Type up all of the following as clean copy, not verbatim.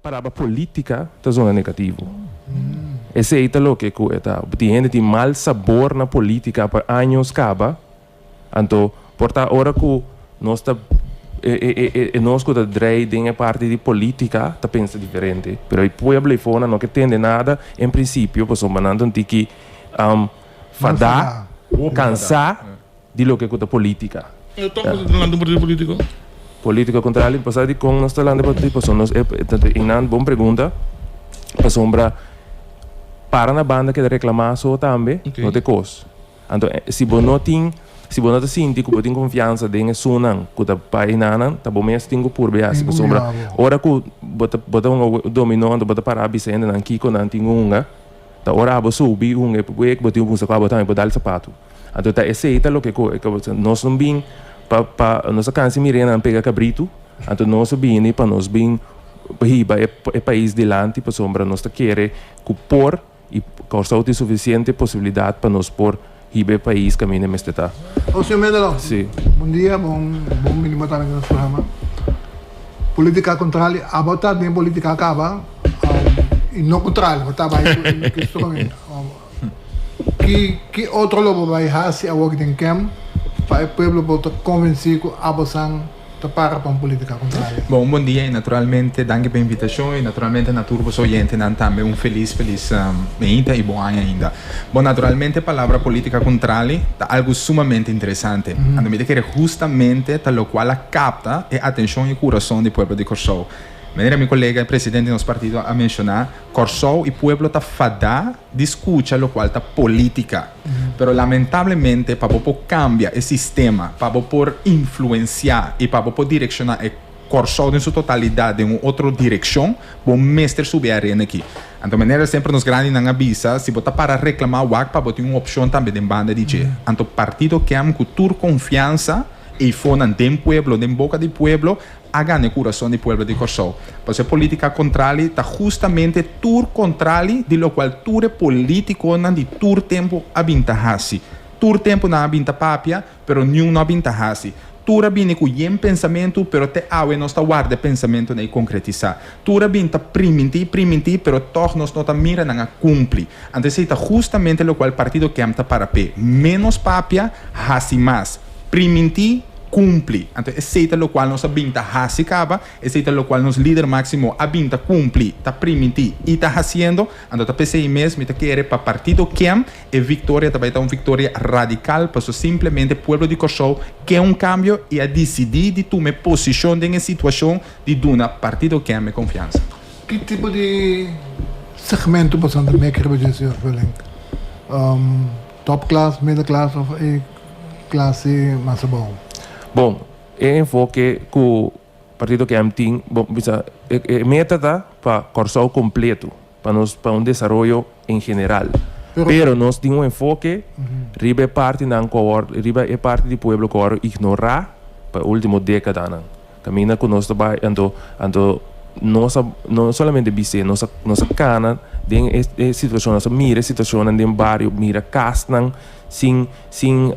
Palabra política ta zona negativo. Esei ta loke ku e ta. Tin hende tin mal sabor na política pa años kaba. Anto por ta ora ku nos ta e nos ku ta drei den e parti di política ta pensa diferente. Pero e pueblo eifonan no ke tende nada en principio pasobra nan ta un tiki fadá, kansá. Di loke ku ta politica. E tòg boso ta lanta un partido politico? Politica kontrali pasá dikon nos ta lanta partido pasobra nos e einan bon pregunta pasobra para na banda keda reklamá so tambe no ta e kos. Anto si bo no tin si bo no ta sinti ku bo tin konfiansa den esunnan ku ta bai einanan ta bo mes tin ku purba e hasi pasobra ora ku bo ta bo ta hunga dominó anto bo ta para bisa hendenan kiko nan tin ku hunga ta ora abo subi hunga e wek bo tin ku buska ku abo tambe por dal sapatu. Anto ta esei ta loke ku nos no bin pa pa nos a kansa mira nan pega kabritu, anto nos a bini pa nos bin hiba e e pais dilanti pasobra nos ta kere ku por i Kòrsou tin sufisiente posibilidat pa nos por hiba e pais kaminda e mester ta. Bon señor Mendelo, Sí. bon dia, bon bon bini bo tambe na nos programa. Politica kontrali, abo ta den politica kaba i no kontrali, bo ta bai ku e stromen. Ki ki otro lo bo bai hasi awor den kem pa e pueblo por ta konvensí ku abosan ta para pa un politika kontrario? Bon, un bon dia y naturalmente danki pa e invitacion y naturalmente na tur boso oyentenan tambe un feliz feliz meinta y bon aña ainda. Bon, naturalmente e palabra politica contrali ta algo sumamente interesante. Anto mi ta kere justamente ta locual a capta e atencion y curason di pueblo di Corsou. Manera mi colega e presidente di nos partido a menciona, Kòrsou i pueblo ta fadá di skucha lokual ta polítika. Pero lamentablemente pa bo por kambia e sistema, pa bo por influensiá i pa bo por direkshoná e Kòrsou den su totalidat den un otro direkshon, bo mester subi e arena aki. Anto manera semper nos grandinan a bisa, si bo ta para reklamá wak pa bo tin un opshon tambe den banda di dje. Anto partido KEM ku tur konfiansa eifonan den pueblo, den boka di pueblo, a gana e kurason di pueblo di Kòrsou. Pasobra e politika kontrali ta hustamente tur kontrali di lokual tur e politikonan di tur tempu a bin ta hasi. Tur tempu nan a bin ta papia, pero niun no a bin ta hasi. Tur a bini ku yen pensamentu, pero te awe nos ta warda e pensamentunan ei konkretisá. Tur a bin ta primintí, primintí, pero tòg nos no ta mira nan a kumpli. Anto esei ta hustamente lokual Partido KEM ta para p'e. Ménos papia, hasi mas. Primintí, kumpli. Anto esei ta lokual nos a bin ta hasi kaba, esei ta lokual nos lider máksimo a bin ta kumpli, ta primintí i ta hasiendo. Anto ta p'esei mes mi ta kere pa Partido KEM e viktoria ta bai ta un viktoria radikal, paso simplemente pueblo di Kòrsou ke un kambio i a disidí di tuma e posishon den e situashon di duna Partido KEM e konfiansa. Ki tipo di segmento boso ta mek riba dje, señor Velink? Top klas, middle klas of e klase mas abou? Bon, e enfoke ku Partido KM tin, bon bisa e meta ta pa Kòrsou kompleto, pa nos pa un desaroyo en general. Pero nos tin un enfoke riba e partinan ku awor, riba e parti di pueblo ku awor ignorá pa e último dékadanan. Kaminda ku nos ta bai anto anto nos a no solamente bis'é nos a nos a kana den e e situashon nos a mira e situashonnan den bario mira kasnan sin sin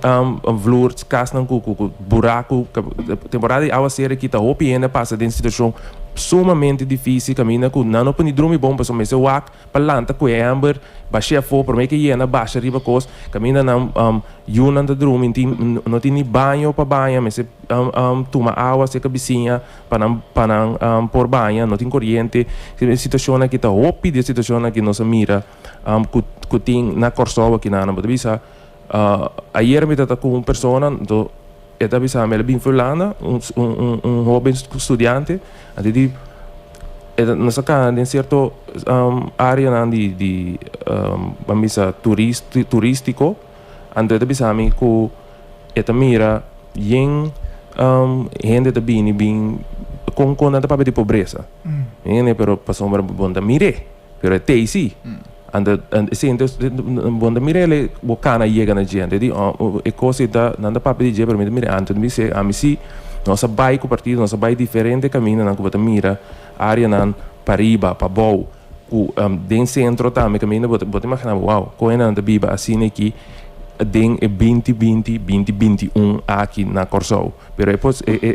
vloer kasnan ku ku ku buraku temporada di awaseru aki ta hopi hende a pasa den situashon sumamente difisil kaminda ku nan no por ni drumi bon pasobra mester wak pa lanta ku e ember bash'é afó promé ke yena basha riba kos kaminda nan yunan ta drumi tin no tin ni baño pa baña mester tuma awa serka bisiña pa nan pa nan por baña no tin koriente e situashonnan aki ta hopi di e situashonnan aki nos a mira ku ku tin na Kòrsou aki nan bo ta bisa ayer mi ta ku un persona anto e ta bisa mi el a bin for Hulanda un un un hoben studiante anto di e ta nos a kana den sierto areanan di di ban bisa turistiko anto e ta bisa mi ku e ta mira yen hende ta bini bin kon kon nan ta papia di pobresa mi pero pasobra bo no ta mir'é pero e tei si anto esei bo no ta mir'é le bo kana yega na dje anto e di e kos ei ta nan ta papia di dje pero mi ta mir'é anto mi bis'é ami si nos a bai ku partido nos a bai diferente kamindanan ku bo ta mira areanan pariba pabou ku den sentro tambe kaminda bo ta bo ta imagina bo wow kon e nan ta biba asina aki den e binti binti binti binti un aki na Kòrsou pero e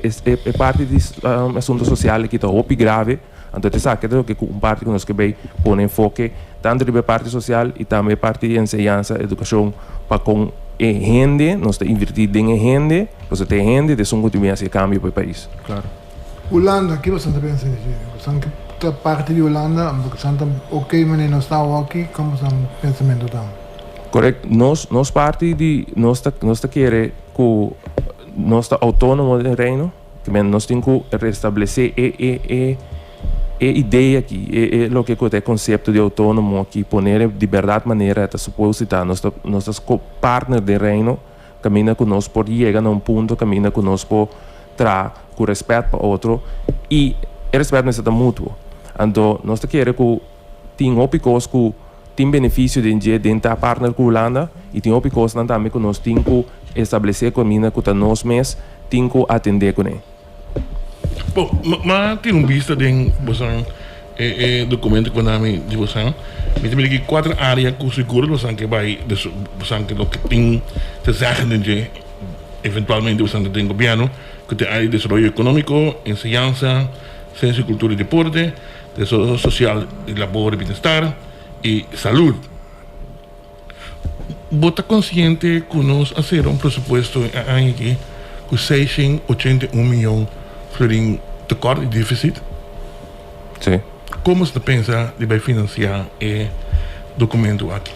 e e parti di asuntu sosial aki ta hopi grave. Anto ta esaki ta loke ku un parti ku nos ke bay pone enfoke tantu riba e parti sosial i tambe e parti di enseñansa, edukashon pa kon e hende, nos ta invertí den e hende, pasobra ta e hende ta esun ku tin bin hasi e kambio pa e pais. Klaro. Hulanda, ki boso ta pensa di dje? Boso ke ta parti di Hulanda? Boso ta ok manera nos ta awoki? Kon boso pensamentu ta? Correct. Nos nos parti di nos ta nos ta kere ku nos ta outónomo den Reino. Ke men nos tin ku restablesé e e e e idea aki, e e loke ku ta e konsepto di outónomo aki, poner di bèrdat manera e ta suposi ta. Nos ta nos ta partner den Reino kaminda ku nos por yega na un punto kaminda ku nos por traha ku rèspèt pa otro i e rèspèt mester ta mutuo. Anto nos ta kere ku tin hopi kos ku tin benefisio den dje den ta partner ku Hulanda i tin hopi kosnan tambe ku nos tin ku establesé kaminda ku ta nos mes tin ku atendé kuné. Bo, ma tin un bista den bosan e e documento ku bo na mi di bosan. Mi ta mira ki kuater área ku sigur bosan ke bai bosan ke loke tin te zeggen den dje eventualmente bosan ta den gobièrnu ku ta e área di desaroyo ekonómiko, enseñansa, siensia, kultura i deporte, desaroyo sosial i labor i bienestar i salud. Bo ta konsiente ku nos a sera un presupuesto e aña aki ku 681 mion florin tekort di defisit? Sí. Kon bo ta pensa di bai finansiá e dokumentu aki?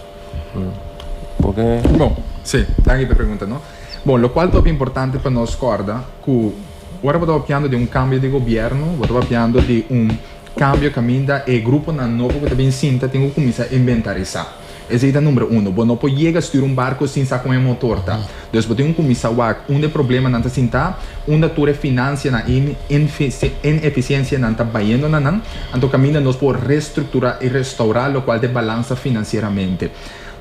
Porque. Bon, sí, danki pa e pregunta, no. Bon, lokual ta hopi importante pa nos kòrda ku ora bo ta papiando di un kambio di gobièrnu, bo ta papiando di un Kambio kaminda e gruponan nobo ku ta bin sinta tin ku kuminsá inventarisá. Esei ta number uno. Bo no por yega stuur un barko sin sa kon e motor ta. Dus bo tin ku kuminsá wak unda e problemanan ta sintá, unda tur e finansianan i inefisiensianan ta bayendo na nan, anto kaminda nos por restrukturá i restourá lokual ta e balansa finansieramente.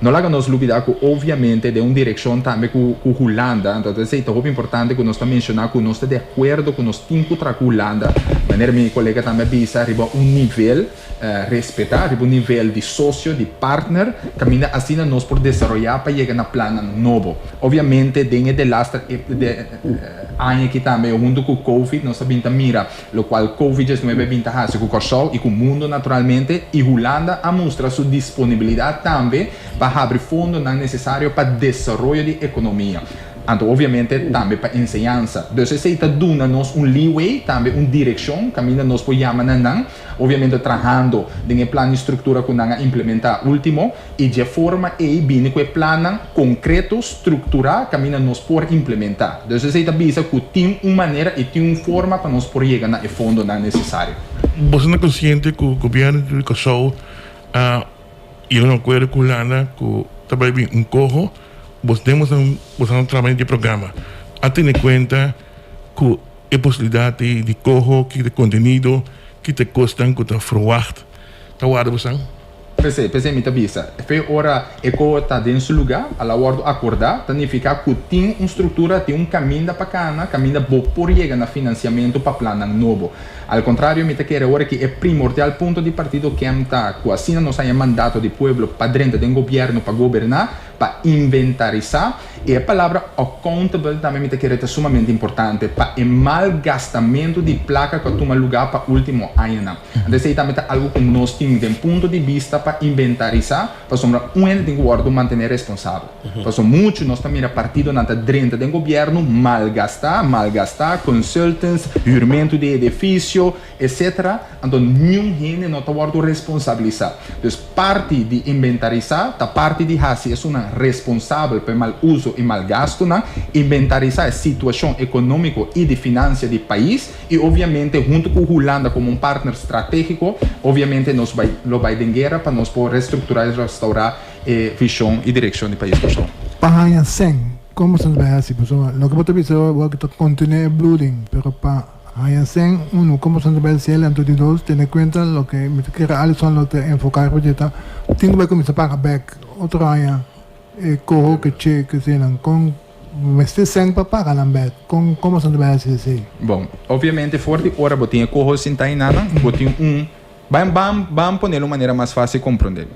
No laga nos lubidá ku obviamente den un direkshon tambe ku ku Hulanda, anto esei ta hopi importante ku nos ta menshoná ku nos ta di akuerdo ku nos tin ku traha ku Hulanda, manera mi kolega tambe a bisa, riba un nivel respetá, riba un nivel di sosio, di partner, kaminda asina nos por desaroyá pa yega na plannan nobo. Obviamente den e delaster aña aki tambe huntu ku Covid nos a bin ta mira Lokual Covid diesnuebe bin ta hasi ku Kòrsou i ku mundu naturalmente i Hulanda a mustra su disponibilidat tambe pa habri fondonan nesesario pa desaroyo di ekonomia. Anto obviamente tambe pa enseñansa. Dus esei ta duna nos un leeway, tambe un direkshon kaminda nos por yama na nan, obviamente trahando den e plan di struktura ku nan a implementá último. I dje forma ei bini ku e plannan konkreto, strukturá, kaminda nos por implementá. Dus esei ta bisa ku tin un manera i tin un forma pa nos por yega na e fondonan nesesario. Boso ta konsiente ku gobièrnu di Kòrsou a yega na un akuerdo ku Hulanda ku ta bai bin un koho? Bos den boso boso traha den e programa a tene kuenta ku e posibilidat di koho, ki ta e kontenido, ki ta e kosnan ku ta ferwagt ta warda boso? P'esei, p'esei mi ta bisa, fe ora e koho ta den su lugá, a la wòrdu akordá, ta nifiká ku tin un struktura, tin un kaminda pa kana, kaminda bo por yega na finansiamentu pa plannan nobo. Al kontrario, mi ta kere ora ki e primordial punto di partido KEM ta ku asina nos haña mandato di pueblo pa drenta den gobièrnu pa goberná, pa inventarisá, i e palabra accountable tambe mi ta kere ta sumamente importante pa e malgastamentu di plaka ku a tuma lugá pa último añanan. Anto esei tambe ta algu ku nos tin den punto di bista pa inventarisá, pasobra un hende tin ku wòrdu mantené responsabel. Pasobra muchu nos ta mira partidonan ta drenta den gobièrnu, malgastá, malgastá, consultants, hürmentu di edifisio, etcetera, anto niun hende no ta wòrdu responsabilisá. Dus parti di inventarisá ta parti di hasi esunnan responsabel pa e mal uso i mal gastunan, inventarisá e situashon ekonómiko i di finansia di pais, I obviamente hunto cu Hulanda como un partner strategico, obviamente nos bay lo bay den guera pa nos por restructura y restaura e vision y direccion di pais Kòrsou. Pa haña sèn, kon boso ta bai hasi? Pasobra loke bo ta bisa bo ta kontené e bloeding, pero pa haña sèn, unu, kon boso ta bai hasi el, anto di dos, tene kuenta loke mi ta kere Alison lo ta enfoká riba dje ta, tin ku bai kuminsá paga bèk otro aña e koho ke che ke eseinan, kon. Mester sèn pa paga nan bèk. Kon kon boso ta bai hasi esei? Bon, obviamente for di ora bo tin e koho sintá ei nanan, bo tin un, ban ban ban ponel un manera mas fásil komprondé.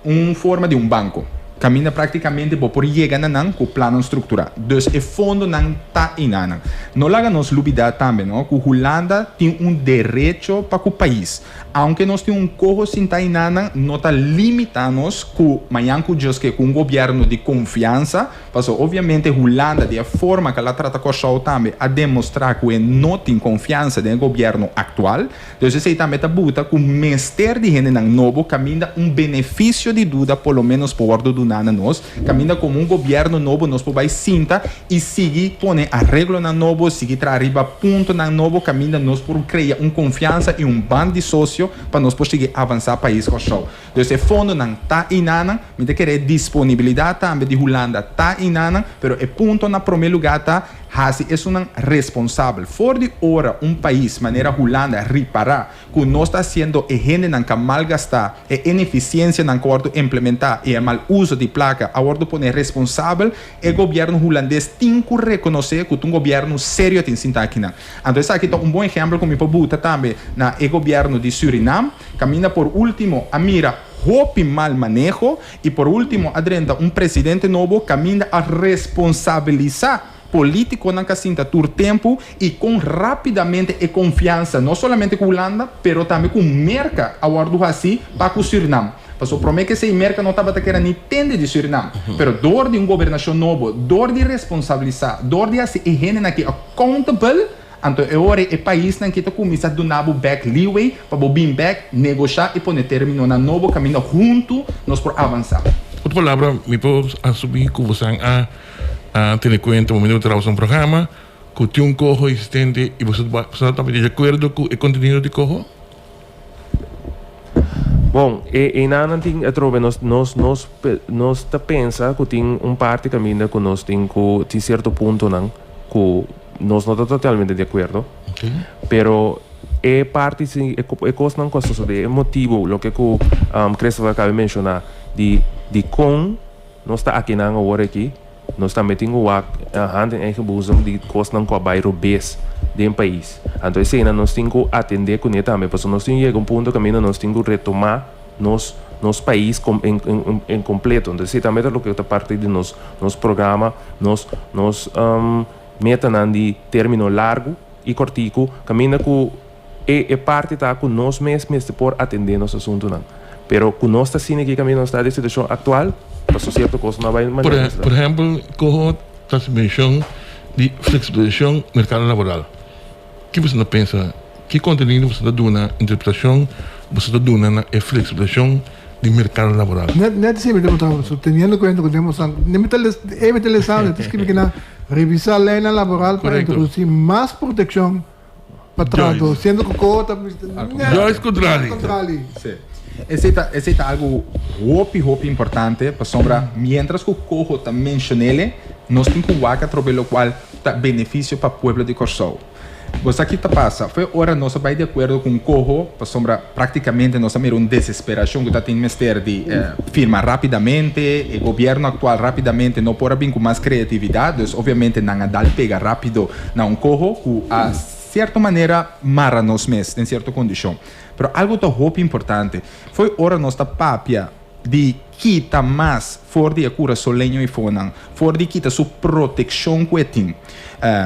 Un forma di un banko, kaminda práktikamente bo por yega na nan ku plannan strukturá. Dus e fondonan ta ei nanan. No laga nos lubida tambe no ku Hulanda tin un derecho pa ku pais. Aunke nos tin un koho sinta einanan no ta limita nos ku mañan ku Dios ke ku un gobierno di konfiansa, paso obviamente Hulanda di e forma ku el a trata Kòrsou tambe a demostra ku e no tin konfiansa den e gobierno aktual. Dus esei tambe ta buta ku mester di hendenan nobo kaminda un benefisio di duda por lo menos por wòrdu duná na nos, kaminda komo un gobièrnu nobo nos por bai sinta i sigui pone areglonan nobo, sigui traha riba puntonan nobo kaminda nos por krea un konfiansa i un band di sosio pa nos por sigui avansá pais Kòrsou. Dus e fondonan ta einanan, mi ta kere e disponibilidat tambe di Hulanda ta einanan, pero e punto na promé lugá ta hasi esunnan responsabel. For di ora un pais manera Hulanda ripará ku nos ta hasiendo e hendenan ka malgastá, e inefisiensianan ku a wòrdu implementá i e mal uso di plaka a wòrdu pone responsabel, e gobièrnu hulandes tin ku rekonosé ku ta un gobièrnu serio tin sinta akinan. Anto esaki ta un bon ehèmpel ku mi por buta tambe na e gobièrnu di Surinam. Caminda por ultimo a mira hopi mal maneho y por ultimo a drenta un presidente nobo caminda a responsabilisa politiconan ca sinta tur tempo y con rapidamente e confiansa no solamente cu Hulanda pero tambe cu Merca a wordo haci pa cu Surinam. Pasobra prome cu esey Merca no tabata kera ni tende di Surinam pero door di un gobernacion nobo, door di responsabilisa, door di haci e hendenan aki accountable, Anto e ora e paisnan ki ta kuminsá duna bo bèk leeway pa bo bin bèk, negoshá i pone términonan nobo kaminda huntu nos por avansá. Otro palabra, mi por asumí ku bosan a tene kuenta momento ku traha boso un programa ku tin un koho existente i boso ta tabata di akuerdo ku e kontenido di koho? Bon, e einanan tin atrobe nos nos nos nos ta pensa ku tin un parti kaminda ku nos tin ku tin sierto puntonan ku nos no ta totalmente di akuerdo, pero e parti si e kosnan ku a sosodé, e motibu loke ku Christopher a kaba di menshoná di dikon nos ta akinan awor aki, nos tambe tin ku wak hand in eigen boezem di kosnan ku a bai robes den pais. Anto eseinan nos tin ku atendé kuné tambe pasobra nos tin yega un punto kaminda nos tin ku retomá nos nos pais en kompleto. Entonces esei tambe ta loke ta parti di nos nos programa, nos nos metanan di término largu i kòrtiku kaminda ku e e parti ta ku nos mes mester por atendé nos asuntunan. Pero ku nos ta asina aki kaminda nos ta den situashon aktual, pasobra sierto kos no a bai manera nos ta. Por ehèmpel, koho ta hasi menshon di fleksibilisashon merkado laboral. Ki boso ta pensa? Ki kontenido boso ta duna, interpretashon boso ta duna na e fleksibilisashon di merkado laboral? Net net esei mi ta puntra boso, teniendo kuenta ku den boso mi ta les e mi ta lesando e ta skibi kina revisá leinan laboral pa introdusí mas protekshon pa trahadó, siendo ku koho ta net Juist kontrali. kontrali. Sí. Esei ta esei ta algu hopi hopi importante pasobra mientras ku koho ta menshon'ele nos tin ku wak atrobe lokual ta benefisio pa pueblo di Kòrsou. Bo sa ki ta pasa? Fo'i ora nos a bai di akuerdo ku un koho, pasobra praktikamente nos a mira un desesperashon ku ta tin mester di firma rápidamente, e gobièrnu aktual rápidamente no por a bin ku mas kreatividat, dus obviamente nan a dal pega rápido na un koho ku a sierto manera mara nos mes den sierto kondishon. Pero algu ta hopi importante, fo'i ora nos ta papia di kita mas for di e kurasoleño eifonan, for di kita su protekshon ku e tin.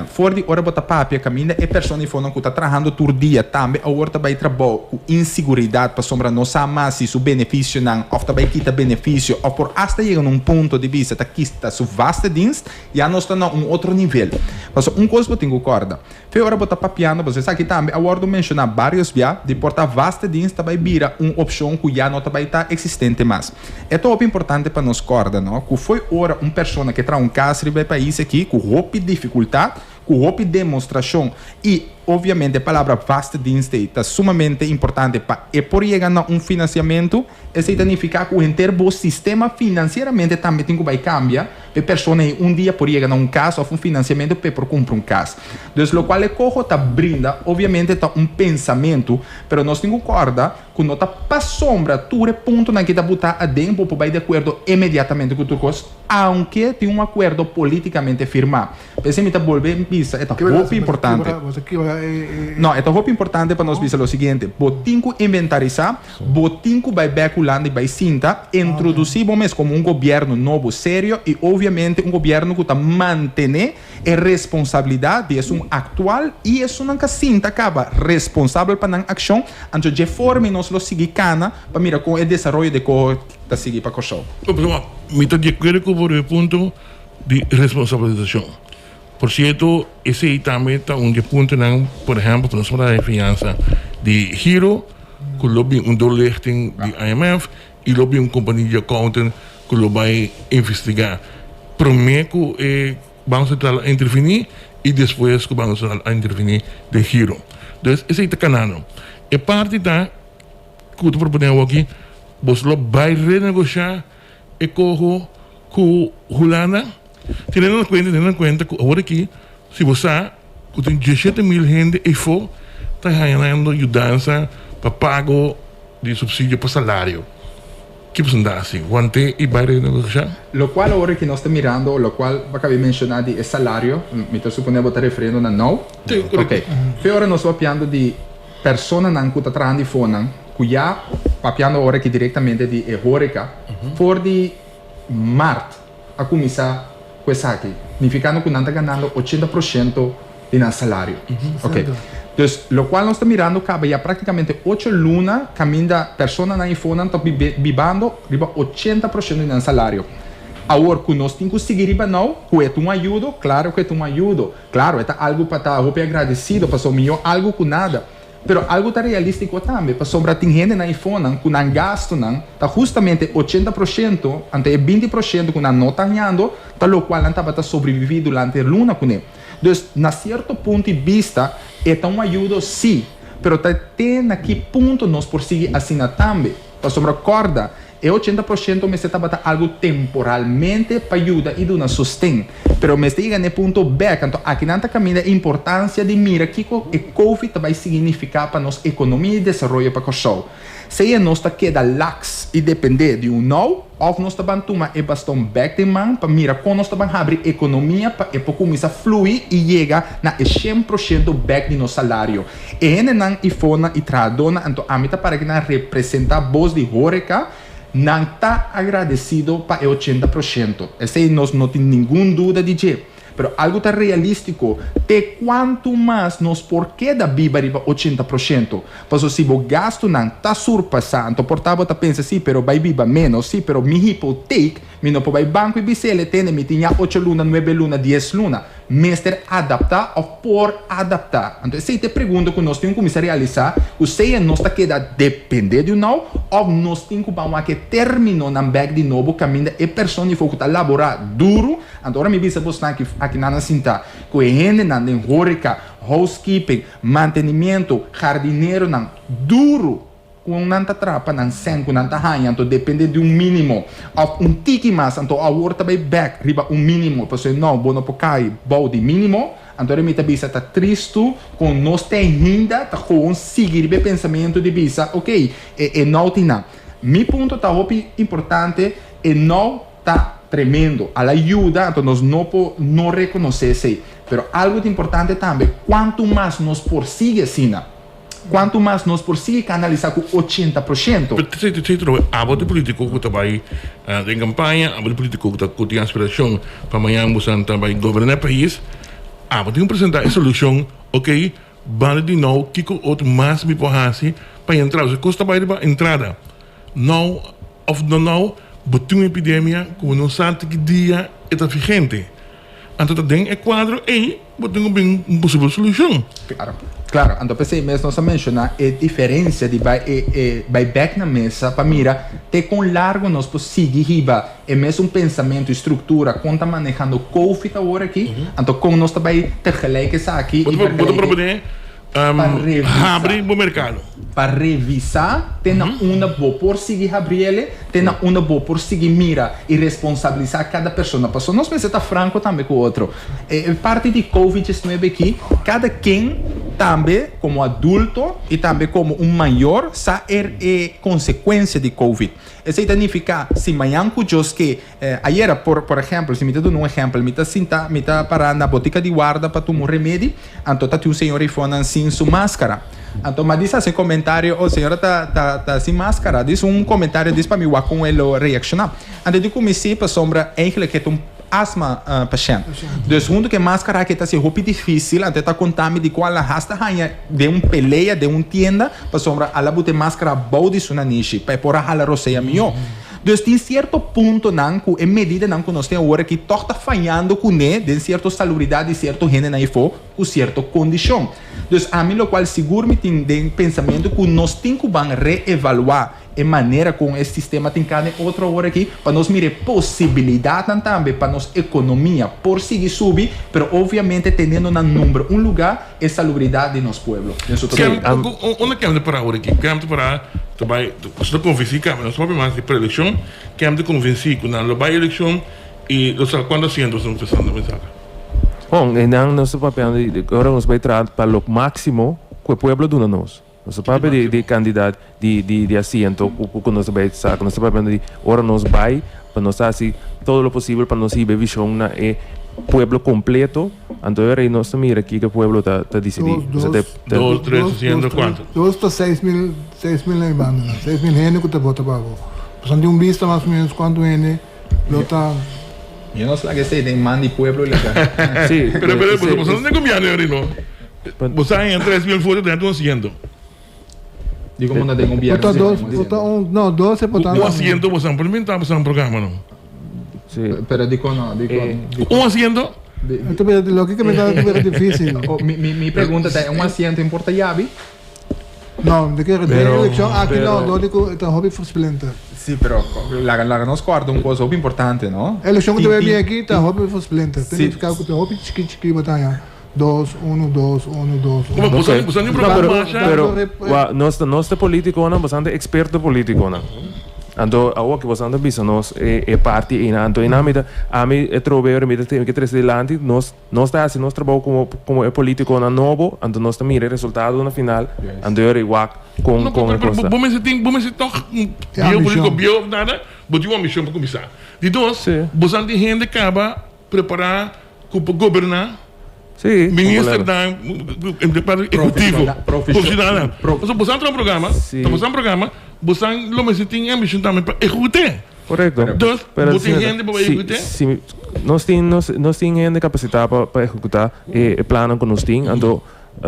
For di ora bo ta papia kaminda e persona eifonan ku ta trahando tur dia tambe awor ta bai trabou ku insiguridat pasobra no sa mas si su benefisionan òf ta bai kita benefisio òf por asta yega na un punto di bisa ta kita su vaste dienst, ya nos ta na un otro nivel. Pasobra un kos bo tin ku kòrda, Fe ora bo ta papiando pasobra esaki tambe a wordo menciona varios bia, di por ta vaste dienst ta bay bira un opcion cu ya no ta bay ta existente mas. E ta hopi importante pa nos corda no, cu fo'i ora un persona ke traha un cas riba e pais aki cu hopi dificultad, cu hopi demostracion y obviamente e palabra vaste dienst ey ta sumamente importante pa e por yega na un financiamento, esey ta nifica cu henter bo sistema financieramente tambe tin cu bay cambia. E persona ei un dia por yega na un kas òf un finansiamentu p'e por kumpra un kas. Dus lokual e koho ta brinda obviamente ta un pensamentu, pero nos tin ku kòrda ku no ta pasobra tur e puntonan ki ta butá aden bo por bai di akuerdo inmediatamente ku tur kos, aunke tin un akuerdo politikamente firmá. P'esei mi ta bolbe bisa e ta hopi importante. Bo ta kibra. mira e. No, e ta hopi importante pa nos bisa lo siguiente, bo tin ku inventarisá, bo tin ku bai bèk Hulanda i bai sinta, introdusí bo mes komo un gobièrnu nobo serio i obviamente un gobièrnu ku ta mantené e responsabilidat di esun aktual i esunnan ka sinta kaba responsabel pa nan akshon, anto dje forma nos lo sigui kana pa mira kon e desaroyo di koho ta sigui pa Kòrsou. Mi ta di akuerdo ku bo riba e punto di responsabilisashon. Por cierto, esey tambe ta un di e puntonan, por ehempel, cu nos por haya fiansa di Giro, cu lo bin un doorlichting di IMF y lo bin un compania di accountant cu lo bay investiga prome cu e Banco Central a interveni y despues cu Banco Central a interveni den Giro. Dus esey ta canando. E parti ta cu ta propone awoki, boso lo bay renegocia e coho cu Hulanda? Teniendo na kuenta, teniendo na kuenta ku awor aki si bo sa ku tin diesshete mil hende eyfo ta hañando yudansa pa pago di supsidio pa salario. Ki bo ta hasi? Want'é i bai renegosiá? Lokual awor aki nos ta mirando, lokual bo a kabi menshoná di e salario, mi ta suponé bo ta referiendo na nou? Sí, korekto. Oké. Fe ora nos papiando di personanan ku ta trahando di fonan, ku ya papiando awor aki direktamente di e horeca, for di mart a kuminsá ku esaki, nifikando ku nan ta ganando ochenta por shento di nan salario. Ok. Dus lokual nos ta mirando kaba ya praktikamente ocho luna kaminda personanan i fonan ta bibando riba ochenta por shento di nan salario. Awor ku nos tin ku sigui riba nou, ku e ta un ayudo? Klaro ku e ta un ayudo. Klaro, e ta algu pa ta hopi agradesido, pasobra mihó algu ku nada. Pero algu ta realístiko tambe, pasobra tin hendenan i fonnan ku nan gastunan ta hustamente ochenta por shento, anto e binti por shento ku nan no ta hañando ta lokual nan tabata sobreviví durante e luna kuné. Dus, na sierto punto di bista, e ta un ayudo sí, pero ta te na ki punto nos por sigui asina tambe? Pasobra kòrda, E 80% mester tabata algu temporalmente pa yuda i duna sosten. Pero mester yega na e punto bek. Anto akinan ta kaminda e importansia di mira kiko e Covid ta bai signifiká pa nos ekonomia i desaroyo pa Kòrsou. Sea nos ta keda laks i dependé di un nou òf nos ta ban tuma e baston bek den man pa mira kon nos ta ban habri ekonomia pa e por kuminsá flui i yega na e 100% bek di nos salario. E hendenan i fonan i trahadónan anto ami ta para ki nan representá bos di horeca, nan ta agradesido pa e 80%. Esei nos no tin ningun duda di dje. Pero algu ta realístiko, te kuantu mas nos por keda biba riba 80%? Paso si bo gastunan ta surpasá, anto por ta bo ta pensa, sí, pero bai biba ménos, sí, pero mi hipoteek, mi no por bai banko i bis'el, tende, mi tin ya ocho luna, nuebe luna, dies luna. Mester adaptá òf por adaptá? Anto esei ta e pregunta ku nos tin ku kuminsá realisá, ku sea nos ta keda dependé di un nou òf nos tin ku ban wak e términonan bèk di nobo kaminda e persona di for ku ta laborá duru. Anto ora mi bisa bosnan aki akinan a sintá ku e hendenan den hóreka, housekeeping, mantenimiento, hardineronan duru. Kon nan ta traha pa nan sèn ku nan ta haña anto depende di un mínimo òf un tiki mas anto awor ta bai bèk riba un mínimo pasobra no bo no por kai bou di mínimo anto mi ta bisa ta tristu kon nos ta ainda ta gewoon sigui riba e pensamentu di bisa ok e e nou tin nan mi punto ta hopi importante e nou ta tremendo al a yuda anto nos no por no rekonosé esei pero algu ta importante tambe kuantu mas nos por sigui asina. Kuantu mas nos por sigui kanalisá ku 80%? Pero te te trobe abo di politico ku ta bai den kampaña, abo di politico ku ta ku tin aspirashon pa mañan bosan ta bai goberná e pais, abo tin ku presentá e solushon, ok, banda di nou kiko otro mas mi por hasi pa entra, pasobra kos ta bai riba entrada. Nou òf no nou bo tin un epidemia ku bo no sa te ki dia e ta vigente. Anto ta den e kuadro ei bo tin ku bin un posibel solushon. Klaro, klaro. Anto p'esei mes nos a menshoná e diferensia di bai e e bai bèk na mesa pa mira te kon largu nos por sigui hiba e mesun pensamentu i struktura kon ta manehando Covid awor aki, anto kon nos ta bai tegelijk esaki i Bo ta vergelijke proponé pa revisa. Habri bo merkado. Pa revisa te na unda bo por sigui habriele, te na unda bo por sigui mira i responsabilisá kada persona. Pasobra nos mester ta franko tambe ku otro. E parti di Covid 19 aki, kada ken tambe komo adulto i tambe komo un mayor sa er e konsekuensia di Covid. Esei ta nifiká si mañan ku Dios ke, ayera por por ehèmpel, si mi ta duna un ehèmpel, mi ta sinta, mi ta pará na botika di warda pa tuma un remedi, anto ta tin un señor eifonan sin su máskara. Anto mi a disa hasi un komentario, oh señora ta ta ta sin máskara, dis un komentario dis pa mi wak kon e lo reakshoná. Anto di ku mi si pasobra eigentlik e ta un asma pashènt. Dus huntu ku e máskara aki ta hasi hopi difísil, anto e ta konta mi di ku al a hasta haña den un pelea den un tienda pasobra al a buta e máskara bou di su nanishi pa e por a hala rosea mihó. Dus tin sierto puntonan ku e medidanan ku nos tin awor aki tòg ta fayando kuné den sierto salubridat di sierto hendenan efó ku sierto kondishon. Dus ami lokual sigur mi tin den pensamentu ku nos tin ku ban reevaluá E manera kon e sistema tin kane otro awor aki pa nos mira e posibilidatnan tambe pa nos ekonomia por sigui subi, pero obviamente teniendo na number un lugá e salubridat di nos pueblo den su totalidad. Sí, am. Unda kem ta pará awor aki? Kem ta pará ta bai, nos ta konvensí kaba, nos papia mas di preelekshon, kem ta konvensí ku nan lo bai elekshon i lo sa kuantu asientos nan ta saka? Bon, einan nos ta papiando di ora nos bai traha pa lo máksimo ku e pueblo duna nos. Nos ta papia di di kandidat di di di asiento ku ku nos ta bai saka. Nos ta papia di ora nos bai pa nos hasi todo lo posibel pa nos hiba e vishon na e pueblo kompleto. Anto e ora ei nos ta mira kiko e pueblo ta ta disidí. Dos, dos, Dos, tres, dos, asiento, dos, tres, kuantu? dos ta 6000, 6000 na e bandanan. 6000 hende ku ta vota pa bo. Pasobra tin un bista mas o menos kuantu hende lo ta. Yo no sa laga esei den man di pueblo legal. Sí, Pero, pero, esei, boso no ta gobierno ahora no. Bo sa haña 3000 voto den un asiento. Di como na den gobierno Por ta si dos, un por ta asiento. un, no, 12 por ta Un asiento bo sa por inventa bo sa un programa no. Sí. Pero di con no, di con, di con. Un asiento? Di, di. Esto bira, loke ke mi ta bira dificil. Oh, mi, mi, mi pregunta ta, un asiento importa yabi? No, de ke den Pero, eleccion aki no, pero. dor di ku ta hopi versplinterd. Sí, pero laga, laga nos corda un cosa hopi importante, no? Eleccion ku Tin, ta bay tin, bin aki ta tin. hopi versplinterd. Ta Sí. nifica ku ta hopi chiki chiki bo ta haña. Dos, uno, dos, uno, dos, Kuma uno. boso Ok. boso ni No, programa pero, masha. pero, Pero, wa, nos ta, nos ta politiconan, boso ta experto politiconan. Anto, awor ki boso ta bisa nos e, e parti einan. Anto einan mi ta, ami e trobe ora mi ta tin ke trese dilanti, nos, nos ta hasi nos trabou como, como e politiconan nobo, anto nos ta mira e resultado na final, Juist. anto e ora ei wak con, No, con pero, e pero, cos ta. bo mester tin, bo mester toch E bieu politico ambicion. bieu of nada, bo tin un ambicion pa cuminsa. Di dos, Sí. boso tin hende caba prepara cu por goberna. Sí, Minister dan ejecutivo, profesional. Pasobra boso a traha un programa, ta boso a programa, boso lo mester tin ambicion tambe pa ejecute. Correcto. Dus, bo tin hende pa ejecute? Si, nos tin, nos tin hende capacita pa ejecuta e plannan cu nos tin, anto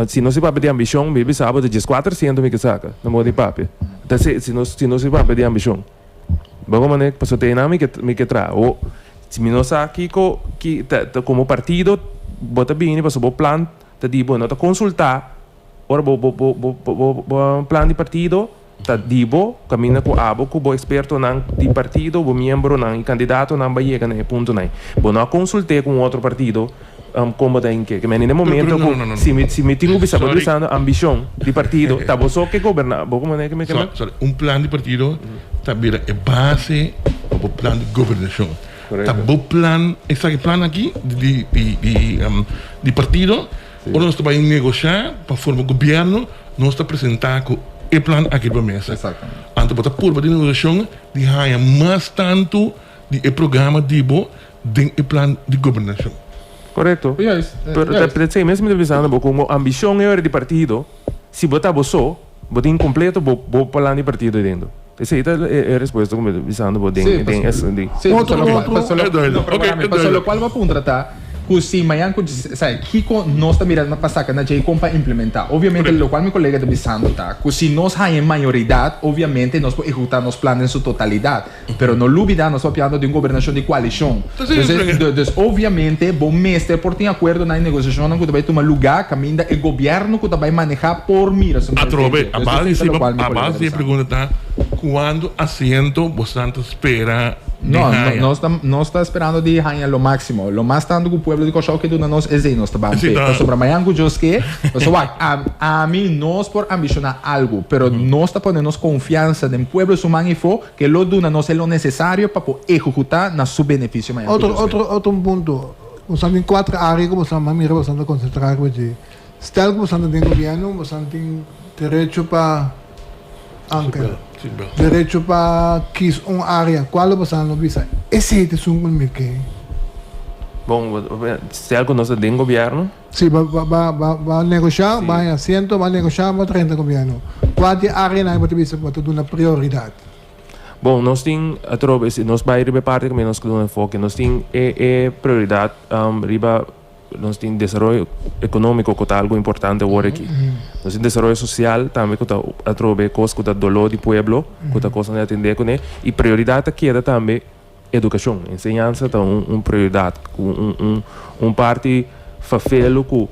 si nos papia di ambicion, mi bisa bo ta djescuater ciento mi ke saca, na modo di papia. Ta si nos, si nos papia di ambicion. Bo como ne pasobra te einan mi ke mi ke traha. O si mi no sa kiko ki ta ta como partido bo ta bini pasobra bo plan ta di bo no ta consulta ora bo bo bo bo bo bo plan di partido ta di bo caminda cu abo cu bo expertonan di partido bo miembronan y candidatonan ba yega na e puntonan. Bo no a consulte cu un otro partido Con bo ta hinke? Ke meni den momento ku si mi si mi tin ku bisa bo ta bisando ambishon di partido ta bo so ke goberna bo komo ke mi Sorry, sorry. Un plan di partido ta bira e base pa bo plan di gobernashon. Ta bo plan, esaki plan aki di di di di partido ora nos ta bai negosha pa forma gobierno nos ta presenta ku e plan aki riba mesa. Anto bo ta purba den negosiashon di haña mas tantu di e programa di bo den e plan di gobernashon. Korekto. Pero ta p'esei mes mi ta bisando bo ku ambishon e ora di partido, si bo ta bo so, bo tin kompleto bo bo plan di partido ei dentro. Esei ta e respuesta ku mi ta bisando bo den den es di. Sí, Otro, otro. Pasobra lokual bo a puntra ta ku si mañan ku sa kiko nos ta mira pa saka na djei kon pa implementá. Obviamente lokual mi kolega ta bisando ta ku si nos haña e mayoridat obviamente nos por ehekutá nos plan den su totalidat. Pero no lubida nos papiando di un gobernashon di koalishon. Dus obviamente bo mester por tin akuerdonan i negosiashonnan ku ta bai tuma lugá kaminda e gobièrnu ku ta bai manehá por mira su mes Atrobe, dentro. a Dus base esei ta di lokual mi a kolega base ta di e bisa. pregunta ta kuantu asiento bosan ta spera di No, haña? nos ta nos ta sperando di haña lo máksimo. Lo mas tantu ku pueblo di Kòrsou ke duna nos esei nos ta ban Esei p'e. ta. Pasobra mañan ku Dios ke, pasobra wak, a ami nos por ambishoná algu, pero nos ta pone nos konfiansa den pueblo su man ifó Ke lo duna nos e lo nesesario pa por ehekutá na su benefisio mañana ku Otro, Dios ke. otro, otro un punto. Boso tin kuater área ku boso a mira boso ta konsentrá riba dje. Stel ku boso ta den gobièrnu, boso tin derecho pa anker, derecho pa kis un área. Kual lo boso lo bisa, esei ta esun ku mi ke? Bon, stel ku nos ta den gobièrnu. Si, ba ba ba ba negoshá, ba haña asiento, ba negoshá, ba drenta gobièrnu. Kua di e áreanan bo ta bisa ku bo ta duna prioridat? Bon, nos tin atrobe, si nos bai riba e parti kaminda nos duna enfoke, nos tin e e prioridat riba nos tin desaroyo ekonómiko ku ta algu importante awor aki. Nos tin desaroyo sosial tambe ku ta atrobe kos ku ta doló di pueblo, ku ta kosnan di atendé kuné. I prioridat ta keda tambe edukashon. Enseñansa ta un un prioridat ku un un un parti fafelu ku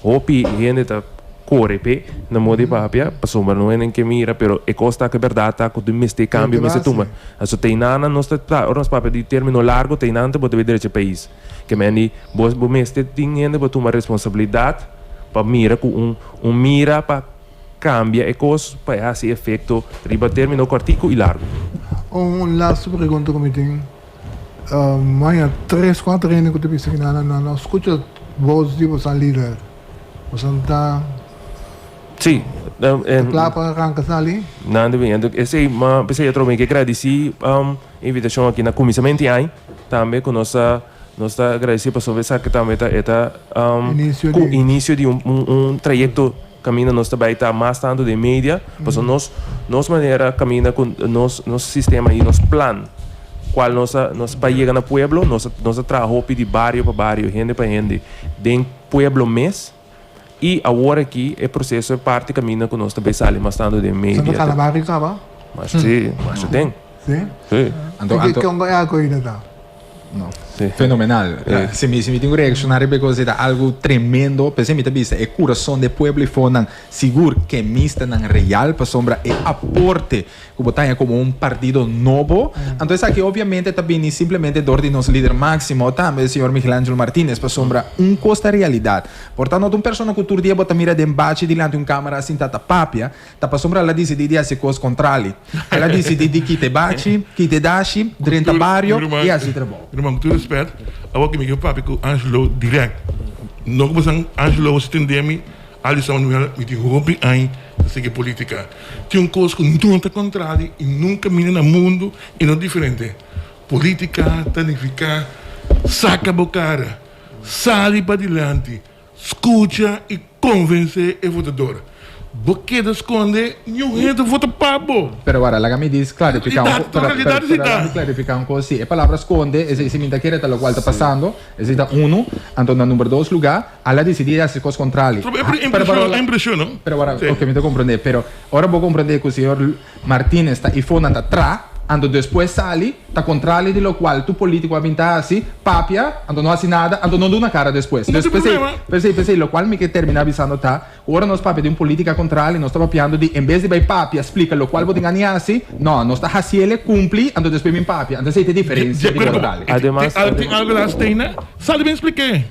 hopi hende ta kore p'e na moda di papia pasobra no hende ke mira pero e kos ta ku e bèrdat ta ku tin mester kambio mester tuma. Aso teinannan nos ta ora nos papia di término largo teinan ta bo ta bay drecha e pais. Ke men di bo bo mester tin hende pa tuma responsabilidat pa mira ku un un mira pa kambia e kos pa e hasi efekto riba término kòrtiku i largu. Un lastu pregunta ku mi tin. Maña tres kuater hende ku ta bisa ki nan nan no skucha bos di boso lider. Boso ta Sí. Ta kla pa ranka sali? Nan ta bin. Esei ma p'esei otro mi ke gradisí invitashon aki na kuminsamentu di aña tambe ku nos ta nos ta gradisí pasobra esaki tambe ta e ta ku inisio di un un trayekto kaminda nos ta bai ta mas tantu den media pasobra nos nos manera kaminda ku nos nos sistema i nos plan kual nos ta nos pa yega na pueblo nos nos ta traha hopi di bario pa bario hende pa hende den pueblo mes i awor aki e proseso e parti kaminda ku nos ta bai sali mas tantu den media. Santa Calabario kaba? Masha si, masha den. Si? Si. Anto, anto. Kon e akohida ta? No. Fenomenal. Si mi, si mi tin ku reakshoná riba e kos ei ta algu tremendo. P'esei mi ta bisa e kurason di e pueblo i fonan sigur kemistanan real pasobra e aporte ku bo ta haña komo un partido nobo. Anto esaki obviamente ta bini simplemente dor di nos lider máksimo tambe señor Miguel Angel Martinez pasobra un kos ta realidat. Por ta no ta un persona ku tur dia bo ta mira den bachi dilanti un kamera sinta ta papia, ta pasobra el a disidí di hasi kos kontrali. El a disidí di kita e bachi, kita e dashi, drenta bario i hasi trabou. Mi ruman, ku tur respet, awor ku mi ke papia ku Angelo dirèkt. No ku bo san Angelo si tende mi. Alison Manuel, Mi tin hopi aña ta sigui politica. Tin un cos cu no ta contrari y nunca mira na mundo y no diferente. Politica ta nifica saca bo cara, sali padilanti, scucha y convence e votador. Bo keda sconde, niun hende ta vota pa bo. Pero wara, laga mi dis clarifica un co, pero, pero, pero laga mi clarifica un cos, si e palabra sconde, esey si mi ta kere ta locual ta pasando, esey ta uno, anto na number dos lugar, Al a disidí di hasi kos kontrali. Pero pero impreshon, no? Pero wara, oke, mi ta komprondé. Pero ora bo komprondé ku señor Martínez ta ifó nan ta tra, anto despues sali, ta kontrali di lokual tur polítiko a bin ta hasi, papia, anto no hasi nada, anto no duna kara despues. No tin problema. P'esei, p'esei, lokual mi ke terminá bisando ta, ku ora nos papia di un polítika kontrali, nos ta papiando di en bes di bai papia, splika lokual bo tin gana di hasi, no, nos ta hasiel, kumpli, anto despues bin papia. Anto esei ta e diferensia di kontrali. Ademas, Tin algu la Steina, sali bin splik'é.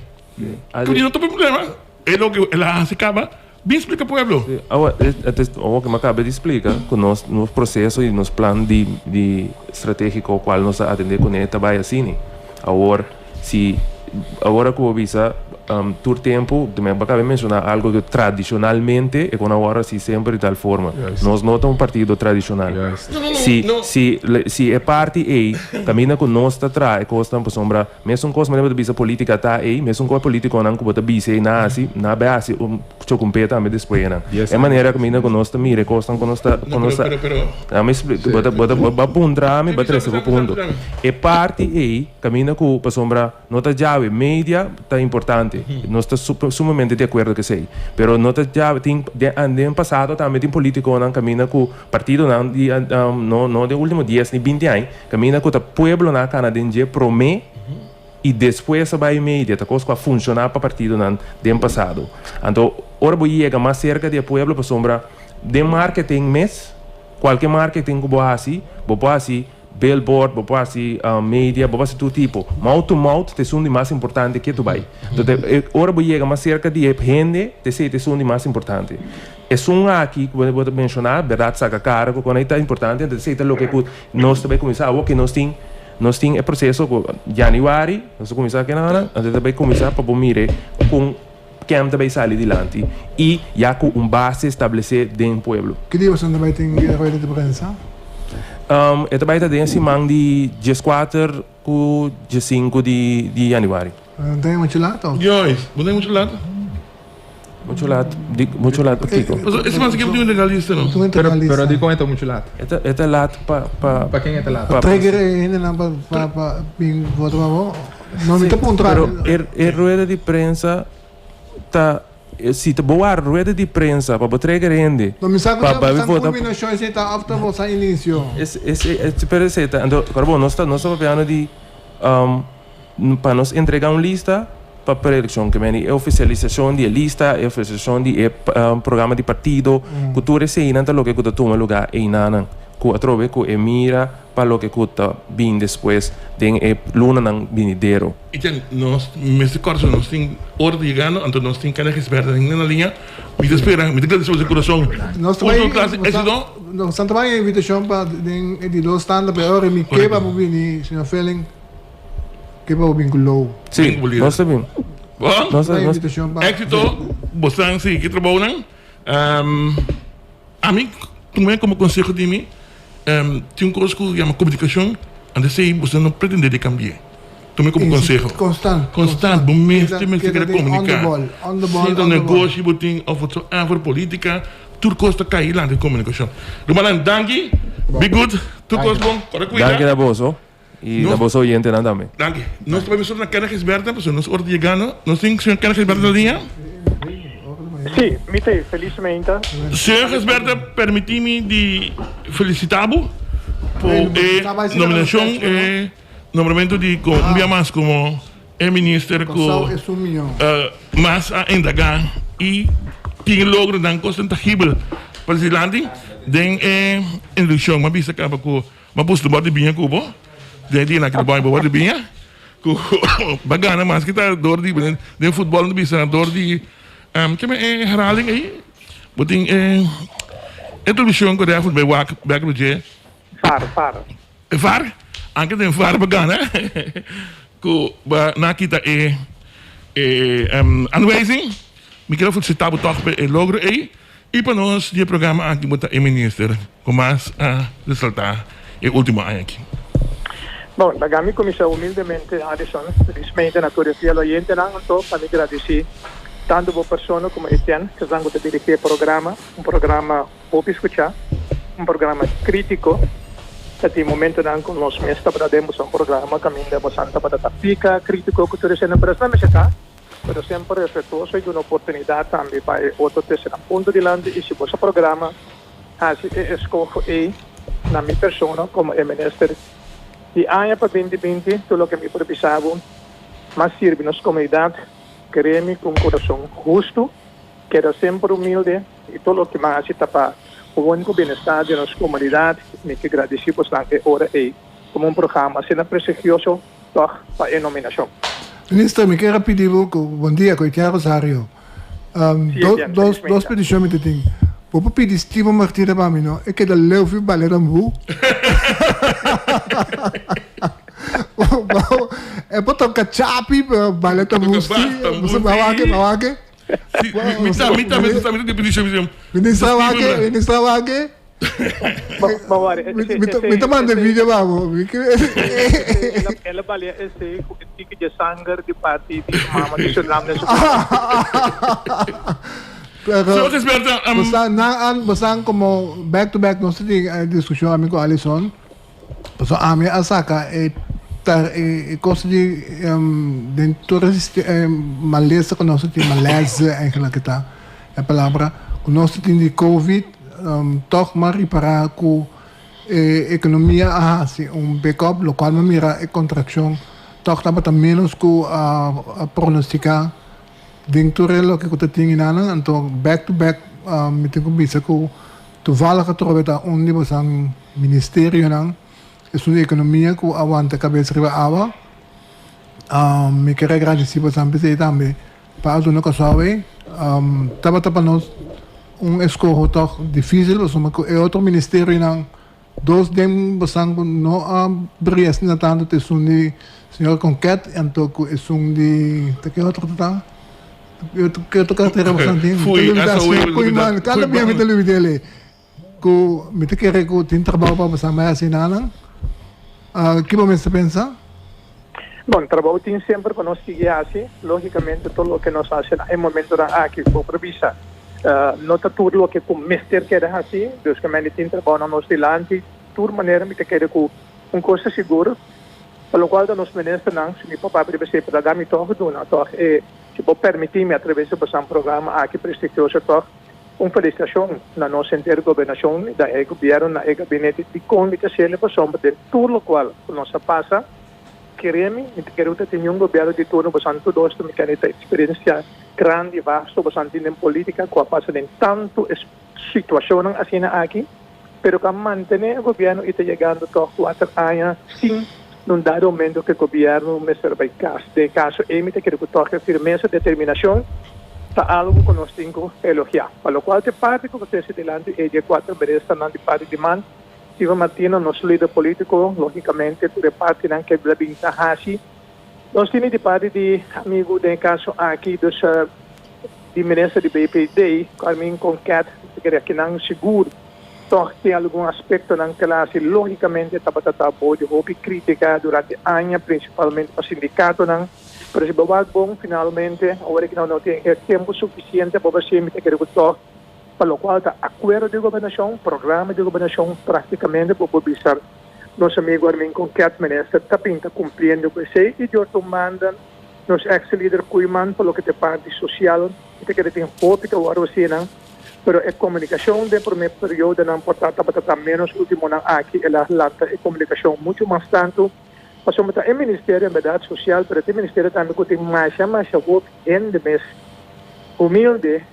Ku di no ta problema, e loke el a hasi kaba, bin splika pueblo. Sí, awa, awor ke mi a kaba di splika ku nos nos proseso i nos plan di di strategiko kual nos ta atendé kuné ta bai asini. Awor si awor ku bo bisa tur tempu mi a kaba di menshoná algu ku tradishonalmente e kon a wòrdu hasi semper di tal forma. Nos no ta un partido tradishonal. Si si si e parti ei kaminda ku nos ta traha e kosnan pasobra Mesun kos manera bo ta bisa politica ta ey, mesun kos politiconan ku bo ta bisa ey nan hasi, nan a bay hasi un chocumpé tambe despues nan. E manera kaminda ku nos ta mira e kosnan ku nos ta, ku nos ta, dame explica, bo ta, bo ta, bo a puntra mi, bo a trese bo punto. E parti ey kaminda ku pasobra no ta djawe, media ta importante, nos ta sumamente di akuerdo ku esey, pero no ta djawe, tin den den pasado tambe tin politiconan kaminda ku partidonan di no no den ultimo dies ni binti aña, Kaminda ku ta pueblonan a kana den dje promé i despues a bai media ta kos ku a funshoná pa partidonan den pasado. Anto ora bo yega mas serka di e pueblo pasobra den marketing mes, kualke marketing ku bo hasi, bo por hasi billboard, bo por hasi media, bo por hasi tur tipo. Mouth to mouth ta esun di mas importante ke tu bai. Anto ora bo yega mas serka di e hende ta esei ta esun di mas importante. Esun aki ku bo ta menshoná, bèrdat saka kara ku kon ei ta importante, anto esei ta loke ku nos ta bai kuminsá awor ke nos tin. Nos tin e proseso ku yanüari nos a kuminsá kenana, anto ta bai kuminsá pa bo mira kon ken ta bai sali dilanti i ya ku un base establesé den pueblo. Ki dia boso ta bai tin e rueda di prensa? E ta bai ta den e siman di dieskuater ku diesinku di yanüari. No ta muchu lat of? Joyce, bo ta muchu lat? Muchu lat, di muchu lat pa kiko? Pasobra e siman si ke bo tin un legalista no? Pero, pero dikon e ta muchu lat? E ta, e ta lat pa, pa. Pa ken e ta lat? Pa trigger e hendenan pa, pa, pa bin vota pa bo? No, mi ta puntra. Pero e, e rueda di prensa ta, si ta bo wak rueda di prensa pa bo trigger hende No, mi sa ku pa, ta pa sa vota. kulminashon esei ta after bo sa inisio. Es, es, es, pero esei ta, anto, kòrda bo, nos ta, nos ta papiando di. Pa nos entrega un lista pa preelekshon ke meni e ofisialisashon di e lista, e ofisialisashon di e programa di partido, ku tur eseinan ta loke ku ta tuma lugá einanan, ku atrobe ku e mira pa loke ku ta bin despues den e lunanan binidero. Etienne, nos mester kòrda nos tin ora ta yegando, anto nos tin Kenneth Gisberta ainda na liña. Mi ta spera, mi ta gradisé boso di kurason. Nos ta bai, Otro klase éksito. Nos ta bai e invitashon pa den e di dos tanda, pero ora mi ke pa bo bini, señor Felling, ke pa bo bin ku Lou. Sí, nos ta bin. Bon, Nos ta, nos. Invitashon pa. Éksito, bosan sigui trabounan. Ami tum'é komo konseho di mi, tin un kos ku yama komunikashon, antes ei boso no pretendé di kambi'é. Tum'é komo konseho. Konstant. Konstant, bo mester mester keda komuniká. On the ball, on the ball, Si ta on the ball. negoshi bo tin òf whatsoever, politika, tur kos ta kai lanti komunikashon. Rumannan, danki, be good, tur kos bon, kòrda kuida. Danki na boso i na boso oyentenan tambe. Danki. Nos ta bai mesora na Kenneth Gisberta, pasobra nos ora ta yegando. Nos tin señor Kenneth Gisberta na liña? Sí, mi ta felismente. Señor Gisberta, permití mi di felicitá bo por e nominacion, e nombramentu di como un bia mas como e minister cu mas a indagá y tin logronan cosnan tangibel pa dilanti den e induccion. Mi a bisa caba cu Mi a buska bòt di biña ku bo. Den e dianan aki ta bai bo bòt di biña ku bo a gana maske ta dor di den futbòl nan ta bisa dor di keme e herhaling ei bo tin e e televishon ku rèf bai wak bèk lo dje. Var, var. E var? Anke den var bo gana ku bo nan a kita e e aanwijzing. Mi kier a felisitá bo tòg pa e logro ei. I pa nos di e programa aki bo ta e minister ku mas a resaltá e último aña aki. Bon, laga mi kuminsá humildemente, Addison, felismente na tur e fiel oyentenan. Anto, pa mi gradisí tantu bo persona komo Etienne, esnan ku ta dirigí e programa, un programa hopi skuchá, un programa krítiko. Ta tin momentonan ku nos mes tabata den boso programa kaminda bosan tabata ta pika krítiko ku tur esei, pero esnan mester ta. Pero semper respetuoso y duna oportunidad tambe pa e otro trece nan punto dilanti y si boso programa haci e escoho ey na mi persona como e minister di aña pa 2020 tur loke mi por bisa bo mas sirbi nos comunidad kere mi cu un curason husto keda semper humilde y tur loke mi a haci ta pa bon cu bienestar di nos comunidad mi ke gradici bosnan e ora ey como un programa asina prestigioso. Tòg pa e nominashon. Minister, mi kier a pidi bo ku bon dia ku Etienne Rosario. Sí, Etienne, Dos felis dos mainta. petishon mi ta tin. Bo por pidi Steven Martina pa mi no? E keda leu fi bale tambú. E por toka chapi pero bale tambú Toka sí. bas tambú Bo a wak, sí. a wak. Sí, mi ta, mi ta, mi ta, mi ta petishon, mi ta. Minister a wak, Steven, minister a wak. Mi ta manda e video pa bo. El a balia esei ku e tiki dje sanger di parti di su mama di Surinam den su Pero Señor Gisberta, bosan nan an bosan komo back to back nos ta tin e diskushon ami ku Alison pasobra ami a saka e tar e kos di den tur e malesa ku nos ta tin malèze eigenlijk ta e palabra ku nos ta tin di covid. Tòg m'a ripará ku e ekonomia a hasi un backup, lokual m'a mira e kontrakshon tòg tabata ménos ku a pronostiká den tur e loke ku ta tin enanan. Anto back to back mi tin ku bisa ku toevallig atrobe ta un di bosan ministerionan, esun di ekonomia ku a wanta kabes riba awa. Mi ker a gradisí bosan p'esei tambe. Pa duna Kòrsou ei tabata pa nos un eskoho tòg difísil pasobra ku e otro ministerionan Dos den bosan ku no a bria asina tantu ta esun di señor Konket anto ku esun di ta ke otro ta ta? Ke otro kartera bosan tin? Fui, asa Fui man, kada bia mi ta lubida el. Ku mi ta kere ku tin trabou pa bosan bai hasi nanan. Ki bo mester pensa? Bon, trabou tin semper pa nos sigui hasi. Lógikamente tur loke nos hasi na e momentonan aki bo por bisa no ta tur loke ku mester keda hasi. Dus ku mende tin trabou na nos dilanti. Tur manera mi ta kere ku un kos ta sigur, pa lokual ta nos ministernan, si mi por papia riba esei, pero laga mi tòg duna tòg e, si bo permití mi atraves di bosan programa aki prestigioso tòg, Un felicitacion na nos henter gobernacion da e gobierno na e gabinete dicon mi ta haciendo pasobra den tur locual cu nos a pasa kere mi mi ta kere cu ta tin un gobierno di turno bosan tur dos ta mi kende ta experiencia grandi vasto bosan tin den politica cu a pasa den tanto situacionnan asina aki. Pero cu a mantene e gobierno y ta yegando toch cuater aña sin nun dado momento cu e gobierno mester bay cas. Den e caso ey mi ta kere cu toch e firmeza, determinacion ta algo cu nos tin cu elogia. Pa locual ta e parti cu bo trece dilanti ey di e cuater ministernan di parti di man, Steven Martina, nos lider politico, logicamente tur e partinan cu a bin ta haci. Nos tini di parti di amigo den e caso aki, dus di minister di BPD, Carmine Conquet, ta kere akinan sigur toch tin algun aspectonan cu el a haci logicamente tabata ta bo di hopi critica durante aña, principalmente pa sindicatonan, pero si bo wak bon finalmente awor aki no tin e tempo suficiente pa bo haci, mi ta kere cu toch pa locual ta acuerdo di gobernacion, programa di gobernacion practicamente bo por bisa. Nos amigo Armin Conquet minister ta pinta cumpliendo cu esey y di otro banda nos ex lider Koeiman pa loke ta e parti social y ta keda tin hopi ta worde asina pero e comunicacion den prome periodonan por ta tabata ta menos ultimonan aki el a lanta e comunicacion mucho mas tanto pasobra ta e ministerio en berdad social pero ta e ministerio tambe cu tin masha masha hopi hende mes humilde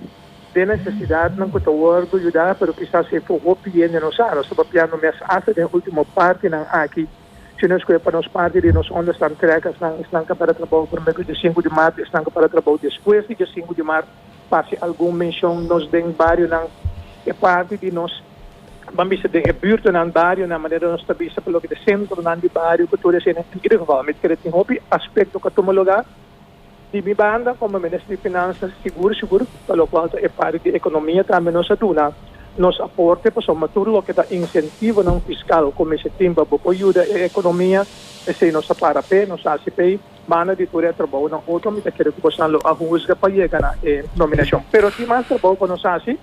Den nesesidatnan ku ta wòrdu yudá, pero kisas e for hopi hende no sa. Nos ta papiando mes asta den último partinan aki. Si nos kohe pa nos parti di nos onderstand trekkers-nan, esnan ku a para trabou promé ku diesinku di mart, esnan ku a para trabou despues di diesinku di mart, pa hasi algun menshon nos den barionan, e parti di nos, ban bisa den e buurtnan, barionan, manera nos ta bisa pa loke ta sentronan di bario ku tur esei. En ieder geval, mi ta kere tin hopi aspekto ku a tuma lugá. Di mi banda, komo Minister di Finansa, sigur sigur pa lokual ta e parti di ekonomia tambe nos a duna nos aporte pasobra tur loke ta insentivonan fiskal ku mester tin pa bo por yuda e ekonomia, esei nos a para p'e, nos a hasi p'ei. Banda di tur e trabounan otro mi ta kere ku bosan lo a husga pa yega na e nominashon. Pero tin mas trabou ku nos hasi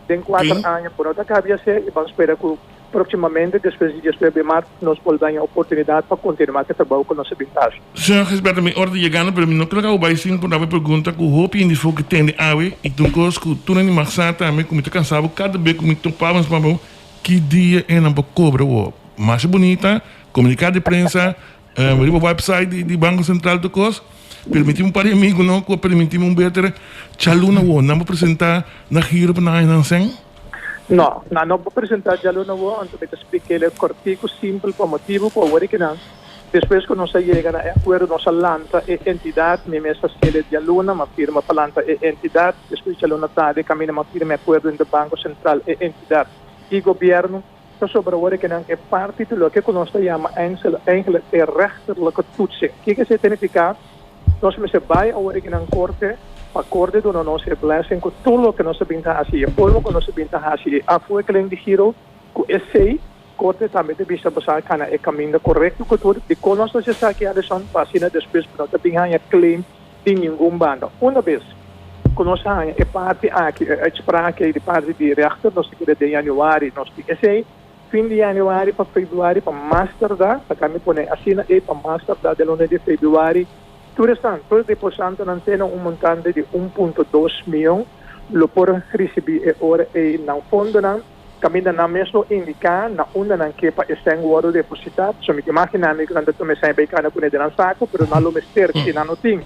den kuater aña ku no ta kabia ser i ban spera ku Próximamente, despues di diesnuebe di mart, nos por daña oportunidad pa continua cu e trabou cu nos a bin ta haci. Señor Gisberto, mi ora ta yegando, pero mi no kla cabo bay sin por daba e pregunta cu hopi hende for ke tende awe y ta un cos cu tur hende mag sa tambe cu mi ta cansa bo cada be cu mi topa bo bo ki dia e nan por cobra bo. Masha bunita, comunicado di prensa, riba website di Banco Central tur cos, pero mi tin un par di amigonan cu a permiti mi un beter djaluna awor nan por presenta na giro pa nan haña nan cen. No, nan no por presentá djaluna awor, anto mi ta splik'é kòrtiku, simpel, pa motibu ku awor e kinan, despues ku nos a yega na e akuerdo, nos a lanta e entidat, mi mes a sele djaluna, m'a firma pa lanta e entidat, despues djaluna tardi kaminda m'a firma e akuerdo entre Banko Sentral, e entidat i gobièrnu, pasobra awor e kinan e parti di loke ku nos ta yama eigenlijk e rechterlijke toetsing. Kiko esei ta nifiká? Nos mester bai awor aki nan korte pa korte duna nos e blessing ku tur loke nos a bin ta hasi, e forma ku nos a bin ta hasi e afwikkeling di giro, ku esei korte tambe ta bisa boso a kana e kaminda korekto ku tur. Dikon nos ta hasi esaki Alison? Pa asina despues bo no ta bin haña claim di ningun banda. Una bes ku nos haña e parti aki, e uitspraak ei di parti di rechter, nos ta keda den januari nos tin esei. Fin di januari pa februari pa mas tardá, ta kami pone asina ei pa mas tardá den luna di februari, tur esnan, tur deposantonan te na un montante di un punto dos mion lo por risibí e ora ei nan fondonan, kaminda nan mes lo indiká na unda nan ke pa esèn wòrdu depositá. So mi ta imaginá mi ku nan ta tuma esèn bai kana kuné den nan saku, pero nan lo mester, si nan no tin,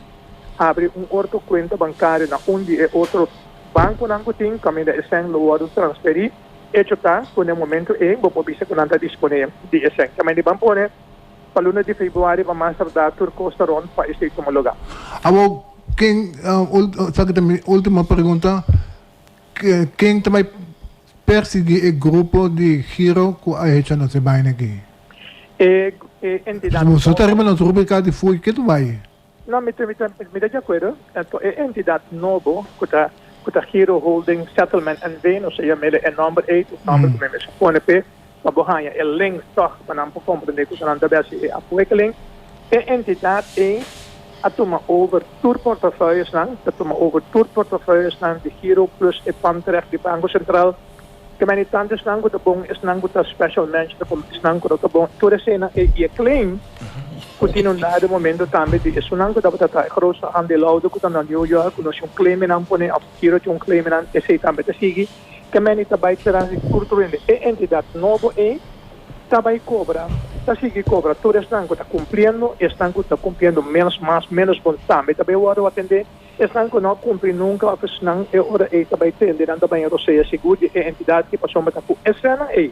habri un otro kuenta bankario na un di e otro bankonan ku tin, kaminda esèn lo wòrdu transferí. Echo ta ku na e momentu ei bo por bisa ku nan ta disponé di e sèn. Tambe ban pone pa luna di februari pa mas tardá tur kos ta rònt pa esei tuma lugá. Awor, ken, esaki ta mi último pregunta, ken ta bai. Persiguí e grupo di Giro ku a hecha nos e baina aki. E e entidat Boso ta nobo. riba nos rubrika di Fui ke tu bai? No, mi ta mi ta mi ta di akuerdo. Anto e entidat nobo ku ta ku ta Giro Holding Settlement NV. nos a yam'el e nòmber ei, un nòmber ku mi mes a pone p'e pa bo haña e link tòg pa nan por komprendé ku nan ta bèsi e afwikkeling. E entidat ei a tuma over tur portafeuillesnan, ta tuma over tur portafeuillesnan di Giro plus e pandrecht di Banko Sentral. Ke meni tantu esnan ku ta bon, esnan ku ta special mention komo esnan ku no ta bon, tur eseinan ei i e claim ku tin un dado momento tambe di esunnan ku tabata ta e grootste aandeelhouder ku ta na New York ku nos tin un claim nan pone òf Giro tin un claim nan esei tambe ta sigui. Ke meni ta bai tras di tur tur hende. E entidat nobo ei ta bai kobra, ta sigui kobra tur esnan ku ta kumpliendo, esnan ku ta kumpliendo menos mas menos bon tambe ta bai wòrdu atendé, esnan ku no a kumpli nunka òf esnan e ora ei ta bai tende nan ta bai rosea sigur di e entidat ki pasobra ta ku esnan ei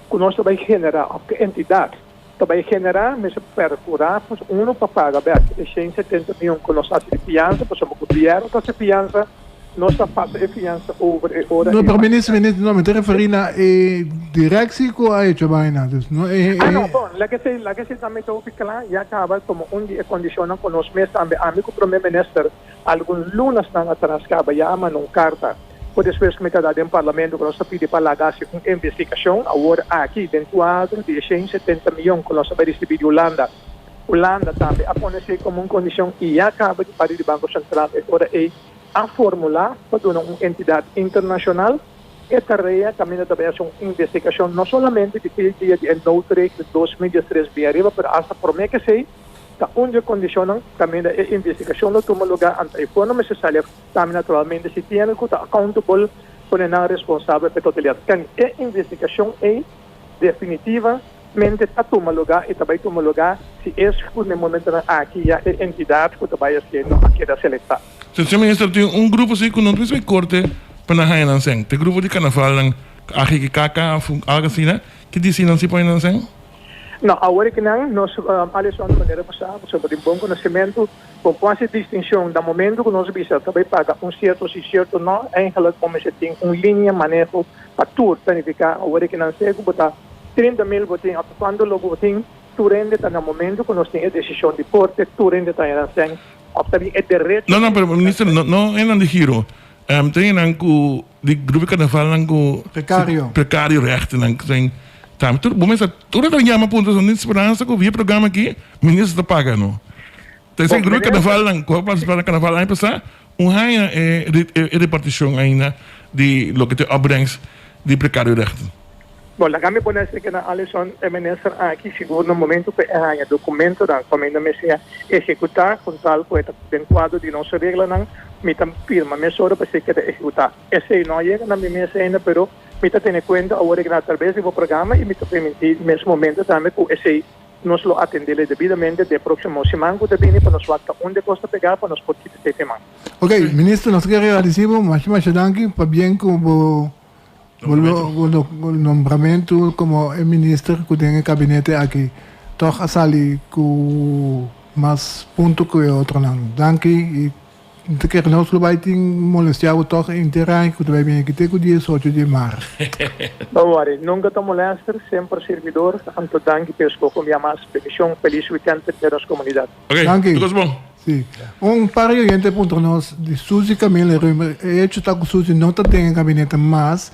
ku nos ta bai generá òf ku e entidat ta bai generá mester perkurá unu pa paga bèk e 170 mion ku nos hasi di fiansa pasobra gobièrnu ta hasi fiansa. Nos ta pasa e fiansa over e ora No, e pero minister, minister, no, mi ta referí na e directie ku a hecho baina. Dus no e, Ah, no, e. bon, laga esei, laga esei tambe ta hopi kla, ya kaba komo un di e kondishonnan ku nos mes tambe, ami ku prome minister, algun lunasnan atras kaba ya a manda un karta ku despues ku mi ta da den parlamento ku nos ta pidi pa laga hasi un investigashon awor aki den kuadro di e 170 miyon ku nos a bai risibí di Hulanda. Hulanda tambe a pone esei komo un kondishon i ya kaba di parti di Banko Sentral e ora ei a formulá pa duna un entidat internashonal e tarea kaminda ta bai hasi un investigashon no solamente di e dia di e noodregeling 2013 bin ariba pero asta promé ke esei ta un di e kondishonnan kaminda e investigashon lo tuma lugá anto e fondo mester sali tambe naturalmente si tiene ku ta accountable pone nan responsabel pa e totalidat. Kan e investigashon ei definitiva mente ta tuma lugá i ta bai tuma lugá si es ku na e momentonan aki ya e entidat ku ta bai hasié no a keda selektá. Señor Minister, tin un grupo si ku no ta bisa bai korte pa nan haña nan sèn. Te grupo di karnavalnan AGKK òf algu asina, ki disi nan si pa haña nan sèn? No, awor ki nan nos Alison manera bo sa, bo tin bon konosementu, bo por hasi distinshon na momento ku nos bisa ta bai paga un sierto si sierto no, eigenlijk bo mester tin un linia maneho pa tur, ta nifiká awor ki nan segu bo ta 30 mil bo tin òf kuantu lo bo tin, tur hende ta na momento ku nos tin e desishon di korte, tur hende ta haña nan sèn òf ta bin e derecho. No, no, pero minister, no, no enan di giro. Tin enan ku di grupo di karnavalnan ku Prekario. Prekario rechtennan ku tin tambe. Tur bo mester tur ta yama puntra esnan tin speransa ku via programa aki minister ta paga no. Ta esei grupo di karnavalnan ku a partisipa na karnaval aña pasá un haña e e repartishon ainda di loke ta e opbrengst di prekario rechten. Bon, laga mi pone esaki na Alison, e minister aki sigur na momento ku e haña dokumentonan ku mi mester ehekutá kon tal ku e ta den kuadro di nos reglanan, mi ta firma mesora pa esei keda ehekutá. Esei no a yega na mi mes ainda, pero mi ta tene kuenta awor e atraves di bo programa i mi ta permití mes momento tambe ku esei nos lo atendele debidamente den e próksimo siman ku ta bini pa nos wak ta unda e kos ta pegá pa nos por kita esei te man. Ok, minister nos ke agradesí bo masha masha danki pabien ku bo Bo nombramentu komo e minister ku den e kabinete aki tòg a sali ku mas punto ku e otronan. Danki i mi ta kere nos lo bai tin molestia bo tòg henter aña ku ta bai bini aki te ku 18 di mart. No worry, nunka ta molester, semper sirbidor, anto danki pa e skoho un bia mas. Bendishon, felis weekend pa henter nos komunidat. Ok, Danki. tur kos bon. Sí. Un par di oyente puntra nos di Suzy Camille Römer. E hecho ta cu Suzy no ta den e gabinete mas,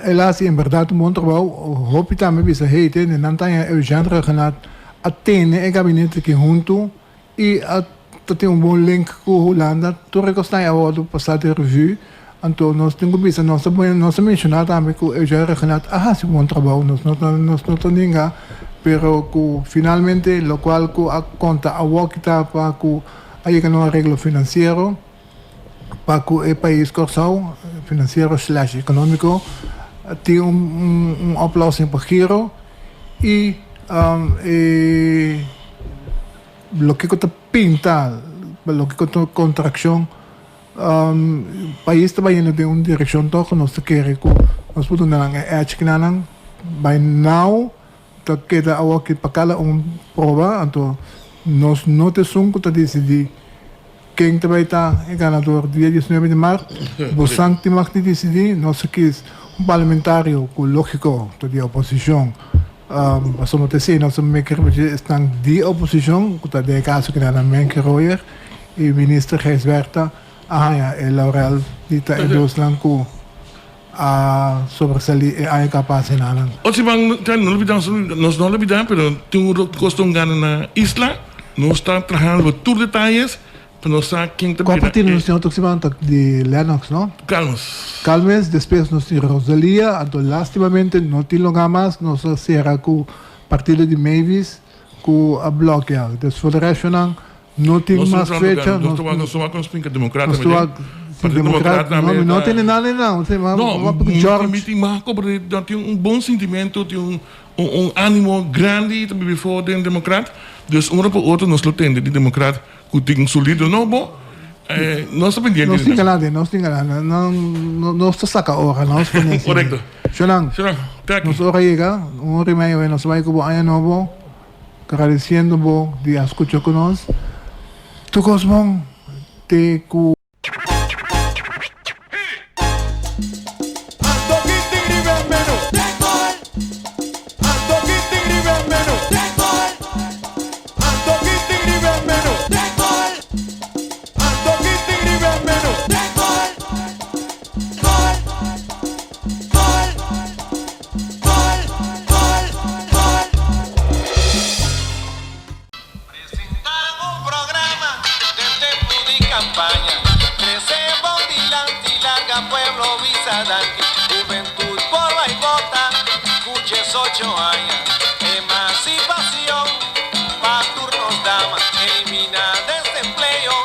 el a haci en berdad un bon trabou. Hopi tambe bisa, hey, tende, nan ta haña Eugène Rhuggenaath a tene e gabinete aki hunto y a ta tin un bon link cu Hulanda. Tur e cosnan a wordo pasa den revue. Anto nos tin cu bisa, nos ta nos ta menciona tambe cu Eugène Rhuggenaath a haci un bon trabou, nos no ta nos no ta ninga, pero cu finalmente locual cu a conta awor ki ta pa cu a yega na un areglo financiero pa cu e pais Corsou, financiero slash economico, tin un un oplossing pa giro y e loke cu ta pinta, loke cu ta contraccion. Pais ta bayendo den un direccion toch cu nos ta kere cu nos por duna nan e edge kinanan. By now ta keda awoki pa cada un proba, anto nos no ta esun cu ta dicidi ken ta bay ta e ganador dia 19 di maart. Bosan tin mag di dicidi, nos a kies. Un parlamentario ku lógiko ta di oposishon, pasobra ta esei nos a meke riba dje esnan di oposishon ku ta den e kaso kina nan Menke Royer i minister Gijsbertha a haña e laurel di ta e dosnan ku a sobresalí e aña ku a pasa enanan. Otro siman no lubidá nos no lubidá pero tin un kos ta un gana na isla nos ta trahando riba tur detayes Pa nos sa ken ta Kua bira partido e. nos tin otro siman ta di Lennox, no? Calmes. Calmes, despues nos tin Rosalia, anto lastimamente no tin lugá mas, nos a sera ku partido di Mavis ku a blòkea. Dus for de restonan no tin Nos mas ta fecha. Nos ta wak nos ta wak nos finka Demokrat Nos tambe ta den. wak si Partido Demokrat Demokrat tambe no mi no ta. tene nada einan, mi No, wak mi George. mi tin mas komprendé nan tin un bon sintimentu, tin un un animo grandi ta bibi for den Demokrat. Dus un ora pa otro nos lo tende di Demokrat. Cu tin su lider nobo, nos ta pendiente Nos di tin nan. galante, nos tin galante. Nos ta saca ora, nos pone asina. Correcto. Shonan, Shonan, te aki. nos ora yega, un ora y medio nos ta bay cu bo aña nobo, gradiciendo bo di a scucha cu nos. Tur cos bon, te cu. Presentá un programa den tempu di campaña, Crece bon dilanti, larga pueblo bisa danki, Hubentud por bay bota cu diesocho aña, Emancipacion pa tur nos dama, Elimina desempleo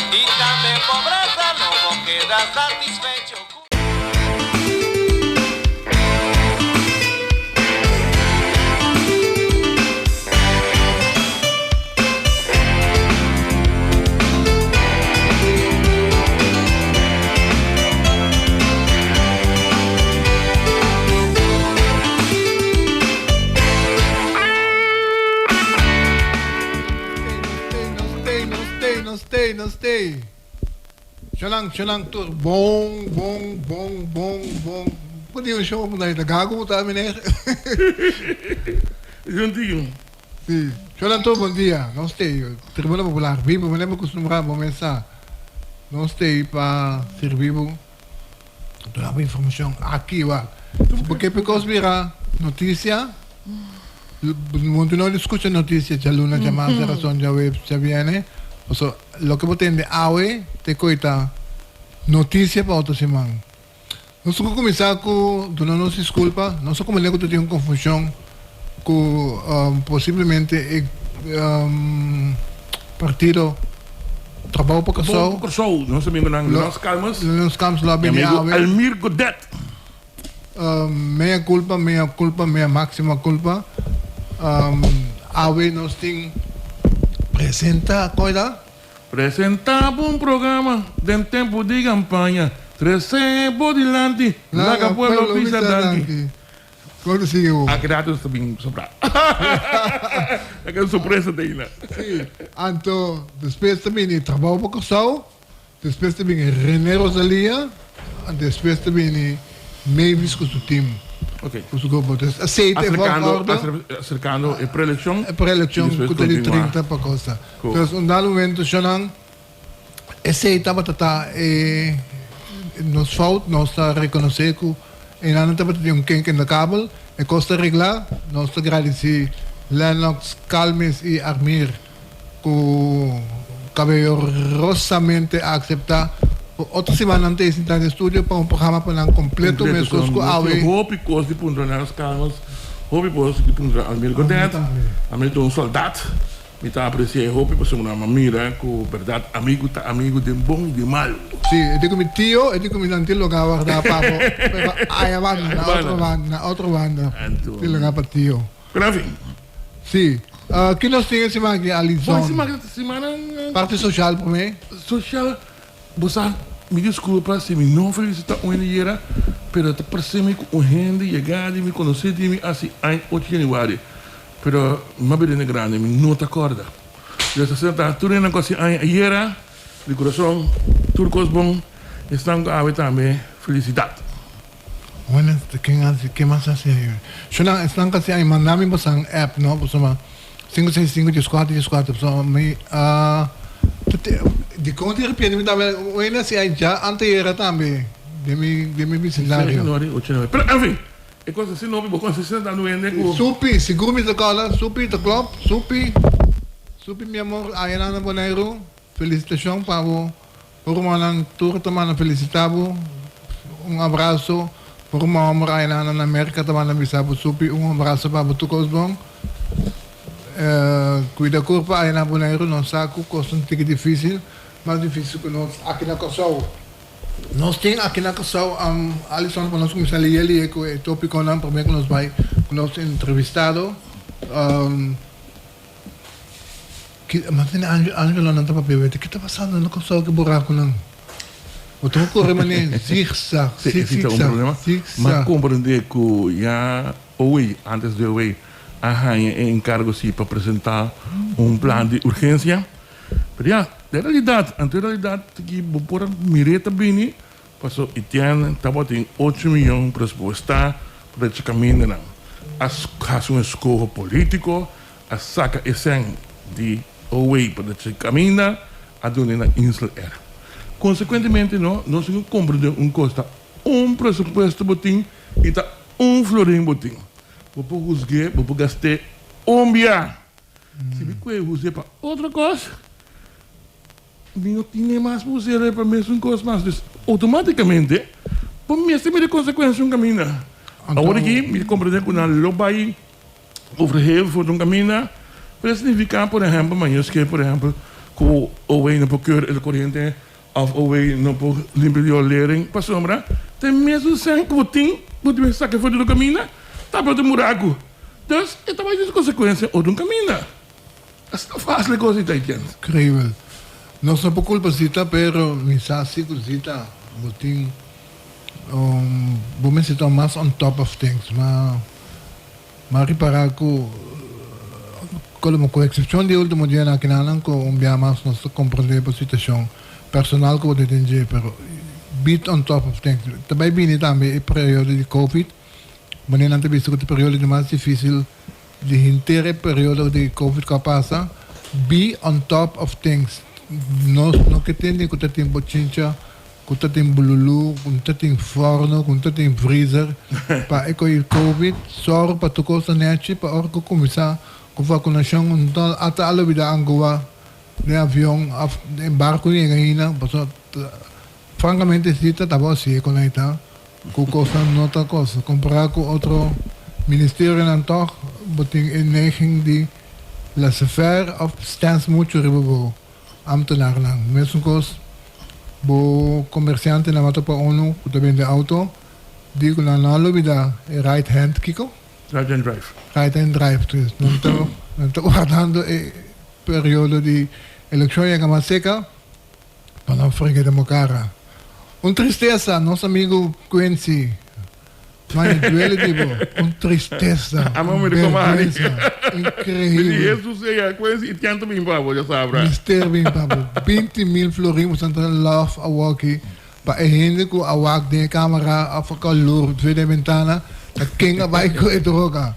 y tambe pobreza, Lo bo keda satisfecho cu. Nos tei, nos tei. Shonan, shonan tur bon, bon, bon, bon, bon. Bo di un show bo ta gago bo ta meneer. Juntinho. Si. Shonan tur bon dia. Nos tei Tribuna Popular bibo manera bo kustumbrá bo mes sa. Nos tei pa sirbi bo duna bo informashon aki wak. Si bo ke pa e kos bira notisia bo no di skucha notisia djaluna, djamars, djarason, djaweps, djabièrnè pasobra. Loke bo tende awe te koe ta noticia pa otro siman. Nos ku kuminsá ku duna nos diskulpa. Nos a komprendé ku ta tin un konfushon ku posiblemente e partido Trabou pa Trabou Kòrsou. pa Kòrsou, nos amigonan Lenos Calmes Lenos Calmes lo a i bini amigo awe. Almir Godet. Mea culpa, mea culpa, mea maxima culpa. Awe nos tin presenta koida. Presenta bo un programa den tempo di campaña Trece bo dilanti, laga pueblo bisa danki. Kon ta sigui bo? Aki rato nos ta bin sobrá. Ta keda un sorpresa te aina. Si, anto despues ta bini Trabou pa Kòrsou. Despues ta bini Rene Rosalia, despues ta bini Mavis cu su team, cu su grupo. Entonces esey ta e volgorde. Acercando e preeleccion. E preeleccion cu ta di 30 pa cosa. Entonces un dado momento shonan, esey tabata ta e nos fout, nos ta reconoce cu eynan tabata tin un kink in de kabel, e cos ta regla, nos ta gradici Lennox, Calmes y Armir. Ku kabeyorosamente a akseptá ku otro siman nan ta sinta den studio pa un programa pa nan kompleto meskos ku awe. Nos tin hopi kos di puntra na nos kamas, hopi kos di puntra Almir Godet. Almir ta un soldat, mi ta apresi'é hopi pasobra mi a mira ku bèrdat amigu ta amigu den bon i den malu. Sí, e di ku mi tio, e di ku mi nan tin lugá wardá pa bo, pero aya banda, na otro banda, na otro banda tin lugá pa tio. Pero en fin. Sí. Ki nos tin e siman aki, Alison? Bon, e siman aki, simannan. Parti social promé. Social, bo sa, mi disculpa si mi no felicita un hende yera, pero ta parse mi cu un hende yega di mi conoce di mi haci aña ocho januari, pero mi a bira hende grandi, mi no ta corda. Dios asina ta, tur hendenan cu haci aña ayera, di curason, tur cos bon, esnan cu awe tambe, felicidad. Bueno, ken hasi, ken mas hasi aña? Shona, esnan ka hasi aña, manda mi bosan app, no? Pasobra sinku seis sinku dieskuater dieskuater, pasobra mi a Dikon di repente mi ta wena hasi aña ja anteayera tambe den mi den mi bisindario. Pero en fin, e kos asi no, bo kos asi ta dando hende ku. Supi, sigur mi ta kòrda, Supi ta klòp, Supi, Supi mi amor añanan na Boneiru, felisitashon pa bo. Bo rumannan tur ta manda felicita bo. Un abraso. Bo ruman homber aynan na Merca ta manda bisa bo supi un abraso pa bo tur cos bon. Cuida curpa aya na Boneiru nos sa cu cos ta un tiki dificil, mas dificil cu nos aki na Corsou. Nos tin aki na Corsou Alison pa nos cuminsa lia lia cu e topiconan prome cu nos bay cu nos entrevistado. Ki mas tene angelonan ta papia wete ki ta pasando na Kòrsou ku e burakunan? Bo ta kore manera zigzag, Sí, esi ta un zigzag, problema. zigzag. M'a komprendé ku ya Owei, antes di Owei, a haña e enkargo si pa presentá un plan di urgensia. Pero ya, den realidat, anto e realidat ki bo por a mir'é ta bini, paso Etienne tabatin ocho miyon presupuestá pa drecha kamindanan. A hasi un eskoho polítiko A saka e sèn di OW pa dje kaminda a dun'e na Insel Air. Konsekuentemente no nos tin ku komprendé un kos, ta un presupuesto bo tin i ta un florin bo tin. Bo por husg'é, bo por gast'é un bia. Si mi kue hus'é pa otro kos, Mi no tin e mas por us'é pa mesun kos mas. Dus outomátikamente bo mester mira e konsekuensia un kaminda. Awor aki mi ta komprendé ku nan lo bai overheel for un kaminda, pero e signifiká por ehèmpel mañana ske por ehèmpel ku OW no por keur el koriente òf OW no por limpia di olering pasobra ta e mesun sèn ku bo tin bo debe saka for di otro kaminda ta pa otro muraku. Dus e ta bai tin su konsekuensia otro un kaminda. Asina fácil e cos ei ta Etienne. Increíbel. Nos no por culpa Zita pero mi sa si cu Zita bo tin bo mester ta mas on top of things ma ma ripara cu como cu excepcion di e ultimo dianan akinanan cu un bia mas nos ta comprende bo situacion personal cu bo ta den dje pero be on top of things ta bay bini tambe e periodo di covid manera nan ta bisa cu ta e periodo di mas dificil Di henter e periodo di covid ku a pasa, be on top of things. Nos no ke tende ku ta tin bochincha, ku ta tin bululu, ku no ta tin forno, ku no ta tin freezer pa e ko'i covid. Sòru pa tur kos ta nèchi pa ora ku kuminsá ku vakunashon no ta ata a lubidá angua den avion òf den barku yega ainda pasobra frankamente si ta tabata así e kon ei ta. Ku kosnan no ta kos. Kompará ku otro ministerionan tòg bo tin e neiging di laissez-faire òf stèns muchu riba bo ámtenarnan. Mesun kos bo komersiantenan mata pa unu ku ta bende outo di ku nan no a lubidá e right hand kiko? Right hand drive. Right hand drive. Dus nan ta nan ta wardando e periodo di elekshon yega mas seka. Pa nan frega den bo cara. Un tristesa nos amigo Quincy. Maya duele di bo. Un tristesa. Amo Un mi rikomari. berguensa. Mi di Increíble. Jesus sea Quincy i tiento bin pa bo ya sabra. Mister bin pa bo. Binti mil florin bo san ta love awoki pa e hende ku a wak den e camera of a kalur via den bentana ta ken a bai ku e droga.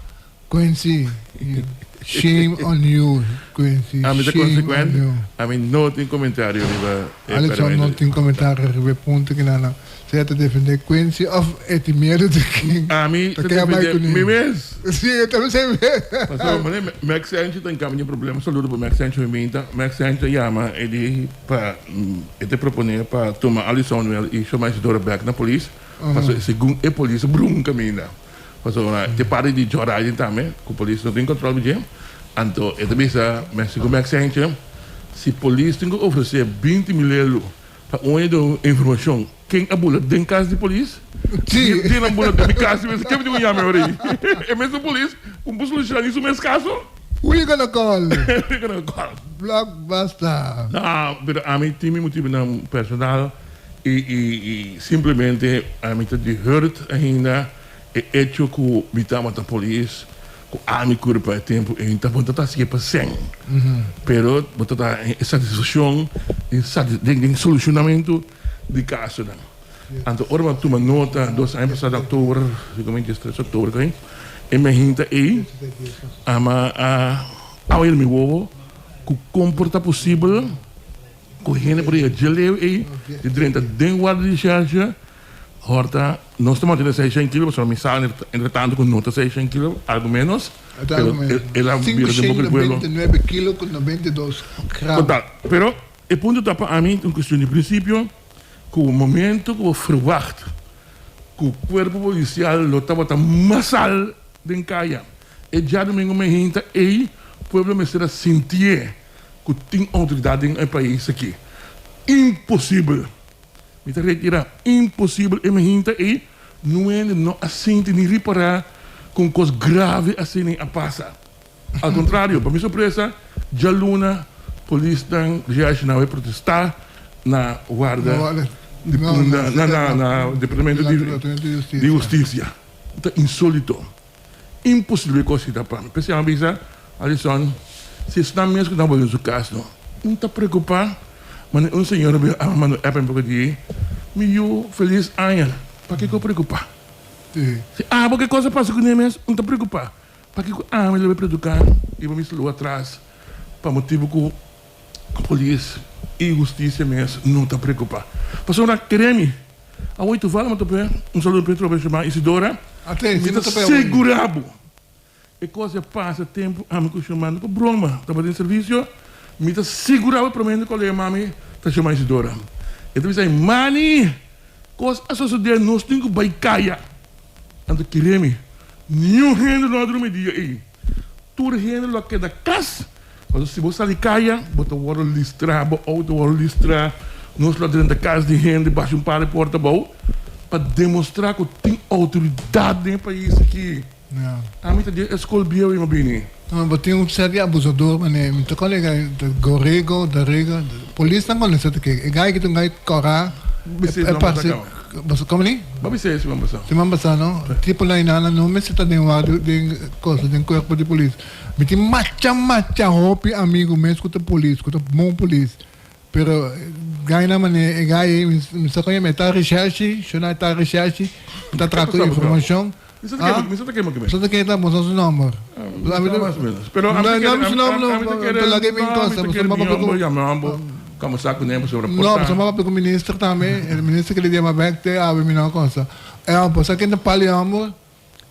Quincy, shame on you, Quincy, Ami ta shame on consecuent, you. ami no tin comentario riba e Alexon no tin comentario riba e punto kinan. Sea ta defende Quincy of e tin miedo di ken Ami ta ta keda bai defende kuné. mi mes. Si, e ta bisa e mes. Pasobra mane Max Sanchez ta encambia problema. Saludo pa Max Sanchez mi minta. Max Sanchez a yama e di pa e ta propone pa tuma Alison Noel y Shomai Isidora bek na polis. Pasobra segun e polis a brun caminda. Pasobra te parti di joyride tambe ku polis no tin control di dje. Anto e ta bisa mester ku Max Sanchez si polis tin ku ofrece binti mil elo pa un hende duna informacion ken a bula den cas di polis, di nan bula den mi cas mi mester ken mi tin ku yama e ora ei? E mesun polis ku por soluciona ni su mes caso? Who you gonna call? Who you gonna call? Blockbuster. No, pero ami tin mi motibonan personal y y simplemente ami ta di hurt ainda. E echo ku mi tabata polis ku ami kuri pa e tempu ei ta bo ta ta sigue pa sèn. Pero bo ta ta e satisfakshon den den solushonamentu di kasonan. Anto ora mi a tuma nota dos aña pasá na oktober, siguramente diestres oktober ku ei, e mi a hinta ei, ama a awe mi wowo ku kon por ta posibel ku hende por yega dje leu ei di drenta den warda di recherche Horta, nos ta mantene seishent kilo, pasobra mi sa entre tanto ku no ta seishent kilo, algu ménos, pero el a bira den boka di pueblo. Cinco nuebe kilo ku noventa i dos gram. Total, pero e punto ta pa ami un kuestion di prinsipio, ku momento ku bo ferwagt ku kuerpo polisial lo tabata masal den kaya e djadumingu mehinta ei, pueblo mester a sintié ku tin outoridat den e pais aki. Imposibel! Mi ta retira. Imposibel e mehinta ei nuende no a sinti ni ripará ku un kos grave asina a pasa. Al kontrario, pa mi sorpresa, djaluna polisnan reakshoná bai protestá na warda di Punda, na na departamento di hustisia. Ta insolito. Imposibel kos kita pa mi. P'esei mi a bisa Alison, si esnan mes ku ta bolbe su kas no un ta preokupá, mane un señora a manda un app mi poko di mi yu felis aña, pakiko preokupá? Si abo ke kos a pasa kuné mes un ta preokupá, pakiko ami lo bai preokuká riba mi salú atras pa motibu ku polis i hustisia mes no ta preokupá? Pasobra kere mi. Awor toevallig mi ta p'e un saludo p'e tropa Shema Isidora. Mi ta segura bo e kos a pasa tempu ami ku Shema no pa broma tabatin servisio mi ta segura bo e prome hende ku a yama mi ta Shema Isidora. E ta bisa mi Manny kos a sosode nos tin ku bai kaya. Anto kere mi niun hende no a drumi dia ei. Tur hende lo a keda kas. Pasobra si bo sali kaya, bo ta wòrdu listrá, bo outo wòrdu listrá. Nos lo a drenta kas di hende, basha un par di porta abou pa demostrá ku tin outoridat den e pais aki. Ami ta di e skol bieu i mi a bini. No, bo tin un sèt di abusador manera mi ta kòrda e gai ta Gorego, Darego, polisnan kòrda ta ke e gai ki ta un gai kòrá e parse Komo ni? Bo bisa e siman pasá. Siman pasá no. Tipo na inana no mester ta den warda den cosa den cuerpo di polis. Mi tin macha macha hopi amigo mes cu ta polis cu ta bon polis. Pero gai na mane e gai ei mi sa con e ta recherche, shona e ta recherche, ta traha cu informacion. Mi sa ta kema, mi sa ta kema mi. Sa ta kema bo sa su nomber. Mas o menos. Pero ami ta kere, ami ta kere, no, ami ta kere mi homber yama ambo kamasa ku ne pasobra por ta. No, pasobra papia ku minister tambe, e minister kere yama bek te awe mi no a konsa. E homber, sa ken ta pali homber?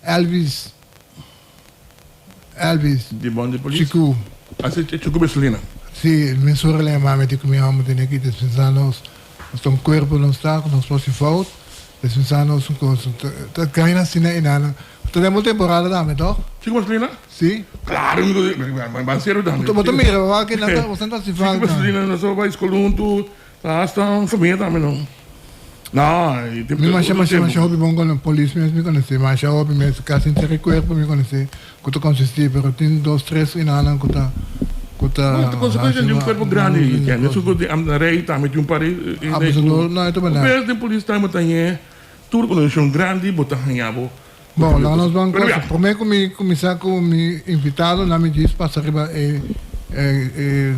Elvis. Elvis. Di bon di polis? Chiku. Asi Chiku Beslina. Si, mi sora le yama mi di ku mi homber tene ki dispensá nos. Nos ta un kuerpo nos ta, ku nos por hasi fout. Dispensá nos un kos. Ta gaña asina einan. Ta den bo temporada tambe toch? Chico Marcelina? Si. Claro, mi ta ban serio tambe. Bo ta mira bo wak nan ta boso ta hasi falta. Chico Marcelina nos a bai skol huntu, ta hasta un familia tambe no. No, Mi masha masha masha hopi bon kono polis mes mi konosé, masha hopi mes, kasi henter e kuerpo mi konosé ku ta konsistí, pero tin dos tres inanan ku ta ku ta Bueno, ta konsekuensia di un kuerpo grandi, mesun ku di ambtenarij tambe tin un par di Ah, no, no, e ta berdad. Un bes den polis tambe ta hañ'é Tur kondishon grandi bo ta haña bo. Bon, laga nos ban cosa. Promé ku mi kuminsá ku mi invitado, nan mi djis pasa riba e e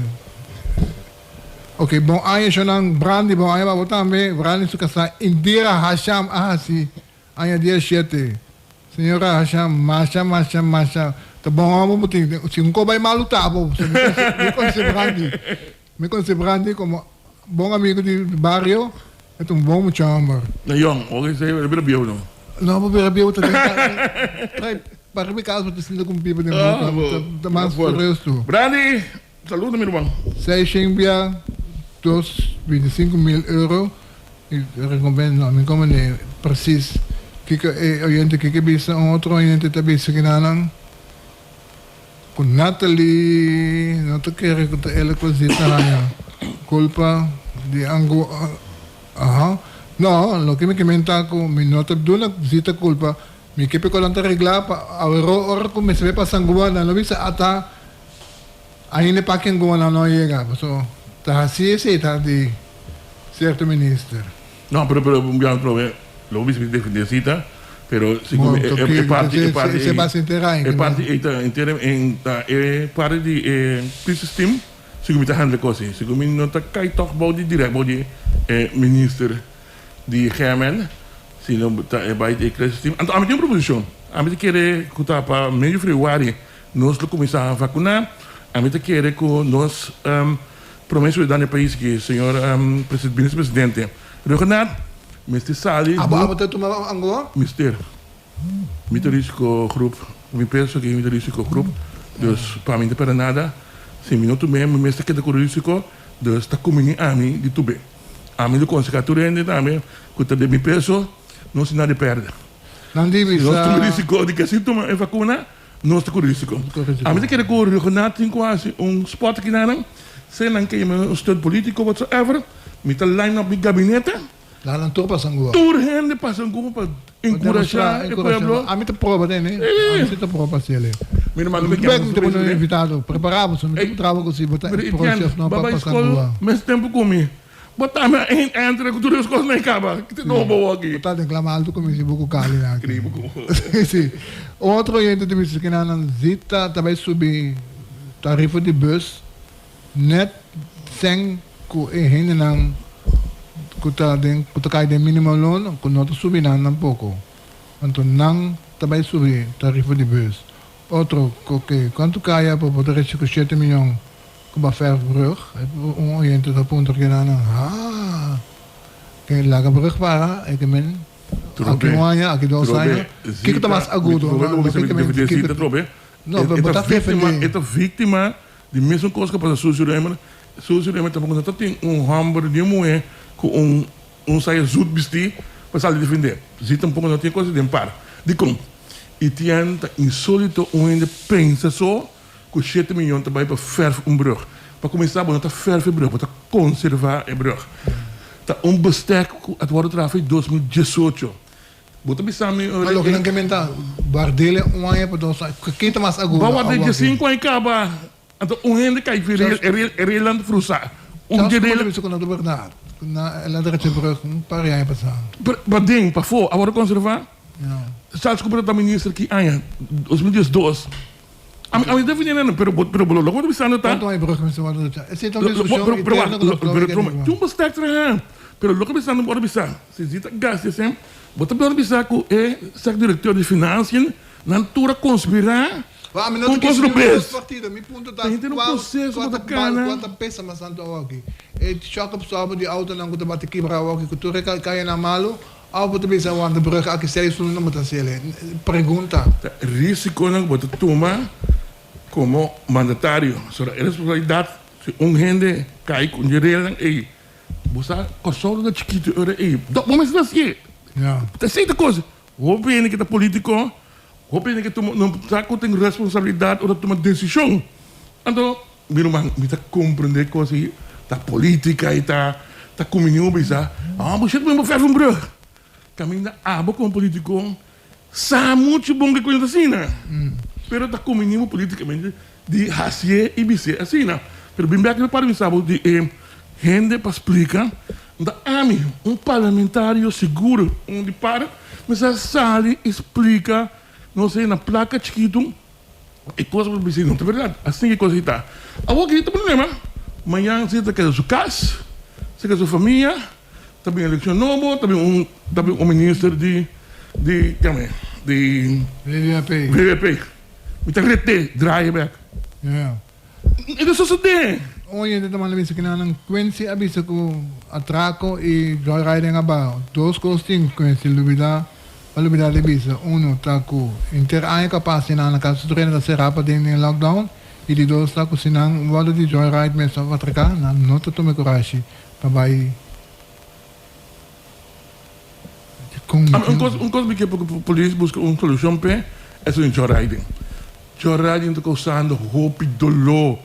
Ok, bon aña shonnan Brandy, bon aña pa bo tambe. Brandy su kasá Indira Hasham a hasi aña dia shete. Señora Hasham, masha masha masha ta bon hòmber bo tin. Si un kos bai malu ta bo. Mi konosé Brandy. Mi konosé Brandy komo Bon amigo di bario, e ta un bon mucha homber. Na yong, oke esei e bira bieu no. No, bo bira bieu ta den ka, trai para mi cas bo ta sinta cu un pipa den boca, ta mas resto. Brandy, saludo mi ruman. Seishen bia dos binti sinku mil euro i recompensa, no mi comprende precies kiko e oyente kiko bisa, un otro oyente ta bisa kinanan. Ku Natalie no ta kere ku ta el ku Zita haña kulpa di angu aha no loke mi ke menta ku mi no ta duna Zita kulpa mi ke p'e konan ta reglá pa awero ora ku mester bai pasa angua nan lo bisa ata ainda e paki angua nan no a yega paso ta hasi esei ta di sierto minister. No, pero pero un biaha atrobe lo bo bisa mi defende Zita, pero si cu e parti e parti ei e parti ei ta entero en ta e parti di e crisis team si cu mi ta handle cos ei, si cu mi no ta cay toch bou di direct bou di e minister. Di GMN, si no ta e bai di e crisis team. Anto ami tin un proposicion. Ami ta kere cu ta pa medio februari nos lo cuminsa vacuna. Ami ta kere cu nos prome ciudadano di e pais aki, señor minister presidente Rhuggenaath mester sali. Abo abo ta tuma ango? Mister. Mi ta risico groep. Mi penso ki mi ta risico groep. Dus pa mi no ta perde nada. Si mi no tum'e mi mester keda cu risico. Dus ta cumini ami di tube. Ami lo konsehá tur hende tambe ku ta den mi peso, no sin nada di pèrdè. Nan di Si nos bisa. tuma risiko di ke si tuma e vakuna, nos ta ku risiko. Ami ta kere ku Rhuggenaath tin ku hasi un spòt aki nan, sea nan ke yama un steun polítiko whatsoever, mi ta line up mi gabinete. Laat nan tur pasa ngua. Tur hende pasa ngua pa enkurashá e pueblo. Ami ta proba tene. Ami si ta proba hasi ele. Mi ruman Mi ta bek pone un invitado. Prepará bo, mi ta puntra bo ku si bo ta pro chef no pa pasa ngua. Mes tempu ku mi. Bo ta mi a entra ku tur es kos na e kaba. Ki ta nobo aki? Bo ta den klama altu ku mi si bo ku kali na aki. Si. Un otro oyente ta bisa ku nan zita ta bai subi tarifa di bus. Net sèn ku e hendenan ku ta den ku ta kai den minimum loon ku no ta subi nan tampoko. Anto nan ta bai subi tarifa di bus. Otro koke kuantu kaya pa bo ta reci ku shete miyon ku ba fèrf brug? Un oyente ta puntra keda nan, Haa! Ke laga brug para e ke men aki un aña, aki dos aña. Kiko ta mas agudo? No, bo ta defendé. E ta víktima Di mesun kos ku a pasa Suzy Römer, Suzy Römer tampoko no ta tin un hòmber ni un muhé ku un un saya zut bistí pa sali defendé. Si tampoko no tin kos den par. Dikon? Etienne ta insólito un hende pensa so ku shete miyon ta bai pa fèrf un brùg. Pa kuminsá bo no ta fèrf e brùg, bo ta konservá e brùg. Ta un bestèk ku a wòrdu traha for di 2018. Bo ta bisa mi ora. Ma loke nan ke menta wardele un aña pa dos aña, ke ta mas agudo Ba warda diesinku aña kaba, anto un hende kai fi e relan frusa. Un di rel. Chas ku no ta berdad, na el a drecha brug un par di aña pasa. Pa den, pafó, a wòrdu konservá? Charles Cooper ta minister ki aña? 2012. Ami ami ta defendé nan, pero pero bo loke bo ta bisando ta. Cuanto aña brug mester wòrdu drecha? Esei ta un diskushon interno ku nos lo Pero tin un bestek traha, pero loke bisando bo wòrdu bisa. Si si ta gasta esei, bo ta por bisa ku e sek direktor di finansien nan tur a konspirá Wak, ami no ku ta kos kis niun robes. dos partido. Mi punto ta Ta henter un kua proseso kua ku ta ta bal kana. kua ta pesa mas tantu awoki. E shock absorber di autonan ku ta bati kibra awoki ku tur e kayanan malu, òf bo ta bisa wanta brug aki seis luna bo ta hasiel. Pregunta. Ta risikonan ku bo ta tuma komo mandatario. Pasobra e responsabilidat si un hende kai ku un di relnan ei. Bo sa Kòrsou ta chikitu e ora ei. Dòk bo mester hasié. Ta esei ta kos. Hopi hende ke ta polítiko, hopi hende ke tuma no sa ku tin responsabilidat ora tuma desishon. Anto mi ruman mi ta komprendé kos ei ta polítika i ta ta kuminiu bisa ah bo shit bo fèrf un brùg. Kaminda abo komo polítiko Sa muchu bon ke kuenta asina, pero ta kumini bo politikamente di hasié i bis'é asina. Pero bin bek mi para bisa bo di e hende pa splika, nta ami, un parlamentario sigur un di para, mi sa sali i splika nos e na plaka chikitu e kos ku bo bisa no ta bèrdat, asina ke kos ei ta. Awor ke ta problema, mañan si ta keda su kas, si keda su famia. Ta bin eleccion nobo, ta bin un ta bin un minister di di keme di VVP. VVP. Mi ta rete draai bek. Ja. E ta sosode. Un oyente ta manda bisa kinanan Quincy a bisa ku atraco i joyriding a baha. Dos kos tin Quincy lubida a lubida di bisa. Uno ta ku henter aña ku a pasa sinan na kas tur hende ta será paden den lockdown i di dos ta ku si nan wòrdu di joyride mes òf atraká nan no ta tuma e kurashi Pa bai con Ami un cos un cos mi ke pa ku polis buska un solucion p'e es un joyriding. Joyriding ta causando hopi dolor,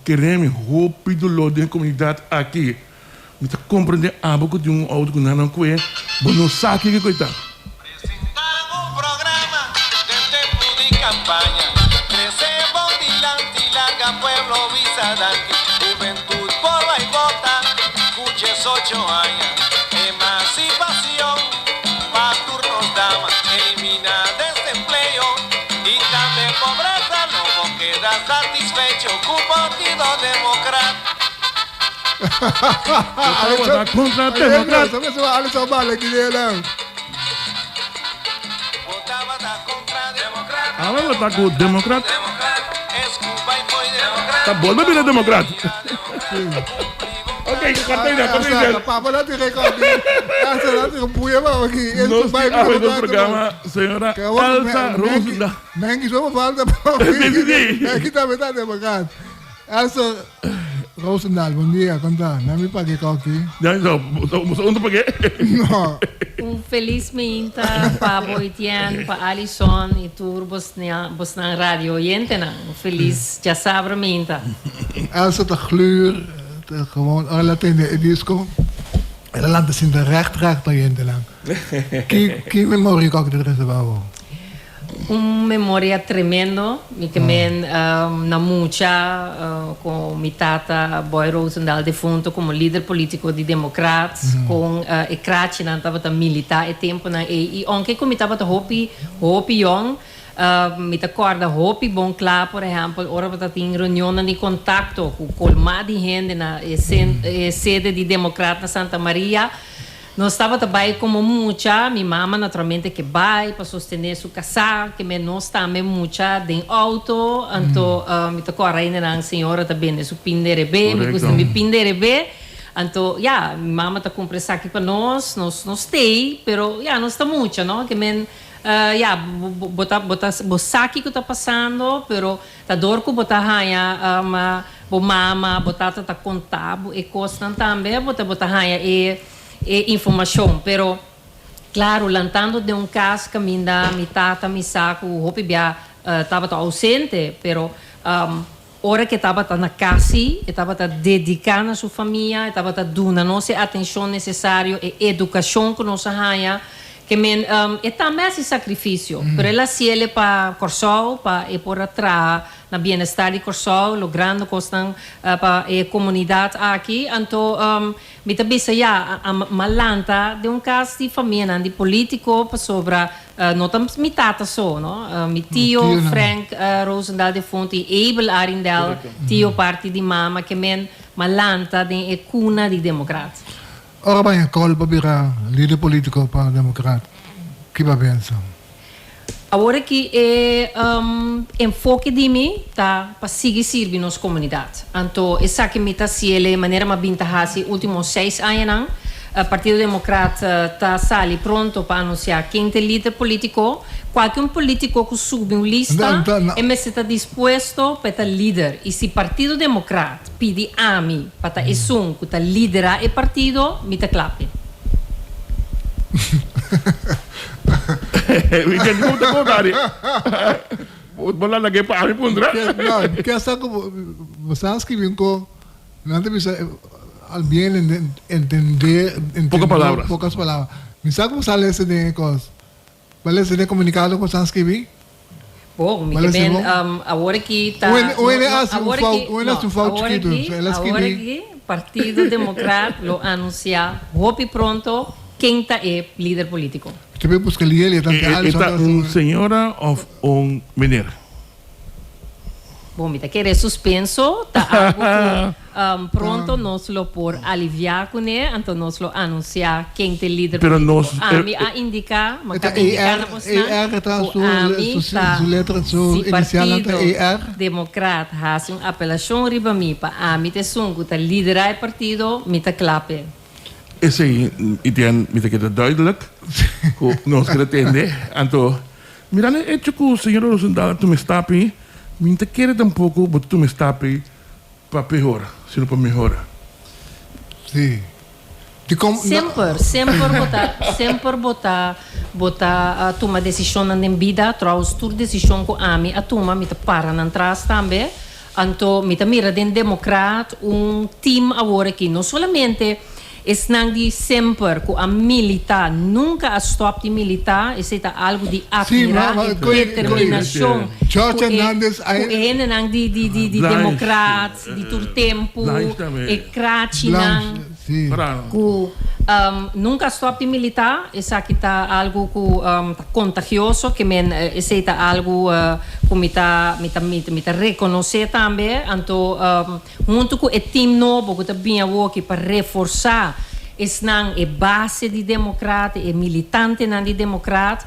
keremi hopi dolor den comunidad aki. Mi ta comprende abo cu tin un auto cu nan nan cue, bo no sa kiko cu e ta. Presentá un programa den tempu di kampaña. Krese bon dilanti, larga pueblo bisa danki. Hubentut por bai bota ku diesocho aña. Emansipashon pa tur nos dama. Eliminá desempleo i tambe pobresa. Lo bo keda satisfecho ku Partido Demokrat. Bo tabata kontra Demokrat. Awe bo ta ku Demokrat. Ta bolbe bira Demokrat. Ok, korta ida, korta ida. Nos tin awe den programa señora Elsa Roosendaal. Elsa Roosendaal, bon dia, kon ta? Nan mi pag'é koki. Ya, so, bo sa unda pag'é? No. Un felis meinta pa bo Etienne, pa Alison y tur bosnan radio oyentenan. Un felis djasabra meinta. Elsa ta gluur, ta gewoon ora el a tende e disco, el a lanta sinta recht recht pa oyentenan. Ki ki memoria koki ta trese pa bo? Un memoria tremendo, mi ke men na mucha con mi tata Boy Roosendaal defunto como lider politico di Democraat, con e krachinan tabata milita e temponan ey y aunke cu mi tabata hopi hopi yong mi ta corda hopi bon cla por ehempel ora bo ta tin reunionnan di contacto cu colma di hende na e sede di Democraat na Santa Maria. Nos tabata bai komo mucha, mi mama naturalmente ke bai pa sostené su kasá, ke men nos tambe mucha den outo, anto mi ta kòrda ainda nan señora ta bende su pinderebé, mi gusta mi pinderebé, anto ya, mi mama ta kumpra esaki pa nos, nos no stay, pero ya, nos ta mucha no, ke men ya, bo ta bo ta bo sa kiko ta pasando, pero ta dor ku bo ta haña Bo mama, bo tata ta konta bo e kosnan tambe, bo ta bo ta haña e e informashon. Pero klaro, lantando den un kas kaminda mi tata mi sa ku hopi bia tabata ousente, pero ora ku e tabata na kas si, e tabata dediká na su famia, e tabata duna nos e atenshon nesesario, e edukashon ku nos a haña. Ke men e tambe a hasi sakrifisio, pero el a hasiel pa Kòrsou, pa e por a traha na bienestar di Kòrsou, logrando kosnan pa e komunidat aki. Anto mi ta bisa ya, a a lanta den un kas di famianan di polítiko pasobra no ta mi tata so, no. Mi tio Frank Roosendaal defuntu i Abel Arrindell, tio parti di mama, ke men a lanta den e kuna di Demokrat. Ora baña kòl pa bira lider polítiko pa Demokrat, ki bo a pensa? Awor aki e enfoke di mi ta pa sigui sirbi nos komunidat. Anto esaki mi ta hasiel manera mi a bin ta hasi e ultimo seis añanan. Partido Demokrat ta sali pronto pa anunsiá ken ta e lider polítiko. Kualke un polítiko ku subi un lista e mester ta dispuesto pa e ta lider. I si Partido Demokrat Pidi ami pa ta esun ku ta liderá e partido, mi ta kla p'e. Mi ke ku ta konta di. Bo la lag'é pa ami puntra. No, mi ke sa ku bo sa skibi un ko, nan ta bisa al bien entender, Pocas palabras. Pocas palabras. Mi sa ku bo sa lesa den e kos. Bo a lesa den e komunikado ku bo sa skibi? Bon, mi ke ben awor aki ta O el a hasi un fout, o el a hasi un fout chikitu. So el a skibi. Awor aki Partido Demokrat lo anunsia hopi pronto ken ta e lider politiko. Te bay buska liel y e tante E ta un señora of un meneer? Bon, mi ta kere suspenso ta algo ku pronto nos lo por aliviá kuné, anto nos lo anunsiá ken ta e lider polítiko. Ami a indiká, mi a indiká na bosnan ku ami ta si Partido Demokrat hasi un apelashon riba mi pa ami ta esun ku ta liderá e partido, mi ta kla p'e. Esei, Etienne, mi ta keda duidelijk ku nos keda tende. Anto Mirando e echo ku señor Rosendaal a tuma e stap ei, mi no ta kere tampoko bo ta tuma e stap ei pa pehor, sino pa mehora. Sí. Dikon na. Semper, semper bo ta, semper bo ta, bo ta tuma desishonnan den bida. Trouwens tur desishon ku ami a tuma mi ta para nan tras tambe. Anto mi ta mira den Democraat un team awor aki, no solamente esnan di semper cu a milita, nunca a stop di milita, esey ta algo di admira, e determinacion cu e cu e hendenan di di di di Democraat di tur tempo, e krachinan cu. Nunka stòp di militá, esaki ta algu ku ta kontagioso, ke men esei ta algu ku mi ta mi ta mi ta rekonosé tambe. Anto huntu ku e tim nobo ku ta bin awoki pa reforsá esnan e base di Demokrat, e militantenan di Demokrat,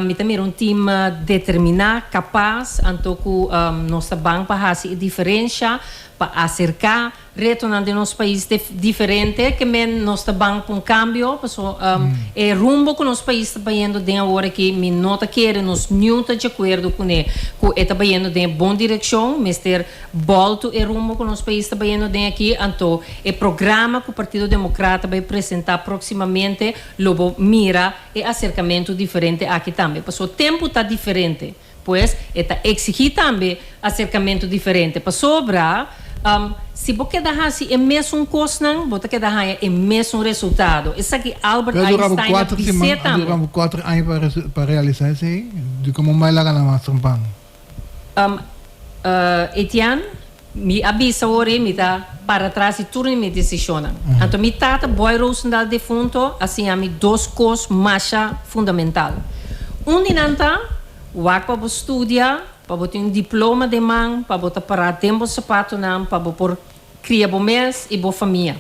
mi ta mira un tim determiná, kapas, anto ku nos ta ban pa hasi e diferensha, pa aserká Retonan den nos pais te diferente ke men nos ta ban pa un kambio paso e rumbo ku nos pais ta bayendo den awor aki mi no ta kere nos niun ta djakuerdo kuné ku e ta bayendo den e bon direkshon mester bòltu e rumbo ku nos pais ta bayendo den aki anto e programa ku Partido Demokrat ta bai presentá proksimamente lo bo mira e aserkamentu diferente aki tambe paso tempu ta diferente. Pues, e ta exigí tambe acercamentu diferente, pasobra si bo keda haci e mesun cosnan, bo ta keda haña e mesun resultado. Esaki Albert Pero dura bo Einstein a kuater bis'é siman, a tambe. dura bo kuater aña pa pa realisá esei, di como un bai laga nan mas trempan? Etienne, Mi a bisa ora ei mi ta para tras di tur mi desishonnan. Anto mi tata, Boy Roosendaal defunto, a siña mi dos kos masha fundamental. Un di nan ta, wak pa bo studia, pa bo tin un diploma den man, pa bo ta pará den bo sapatonan, pa bo por kria bo mes i bo famia.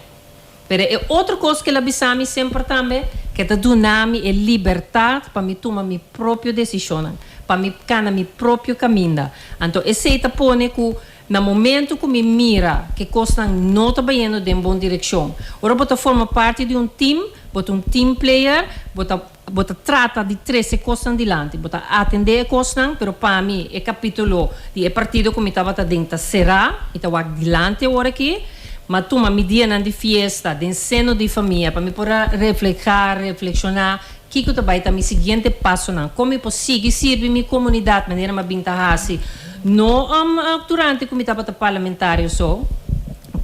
Pero e otro kos ku el a bisa mi semper tambe, ku e ta duna mi e libertat pa mi tuma mi propio desishonnan, pa mi kana mi propio kaminda. Anto esei ta pone ku na momento ku mi mira ku e kosnan no ta bayendo den bon direkshon, ora bo ta forma parti di un tim, bo ta un team player, bo ta bo ta trata di trese kosnan dilanti, bo ta atendé e kosnan, pero pa mi e kapítulo di e partido ku mi tabata den ta será, mi ta wak dilanti awor aki, m'a tuma mi dianan di fiesta den seno di famia pa mi por a reflehá, reflekshoná kiko ta bai ta mi siguiente pasonan, kon mi por sigui sirbi mi komunidat manera m'a bin ta hasi, no durante ku mi tabata parlamentario so,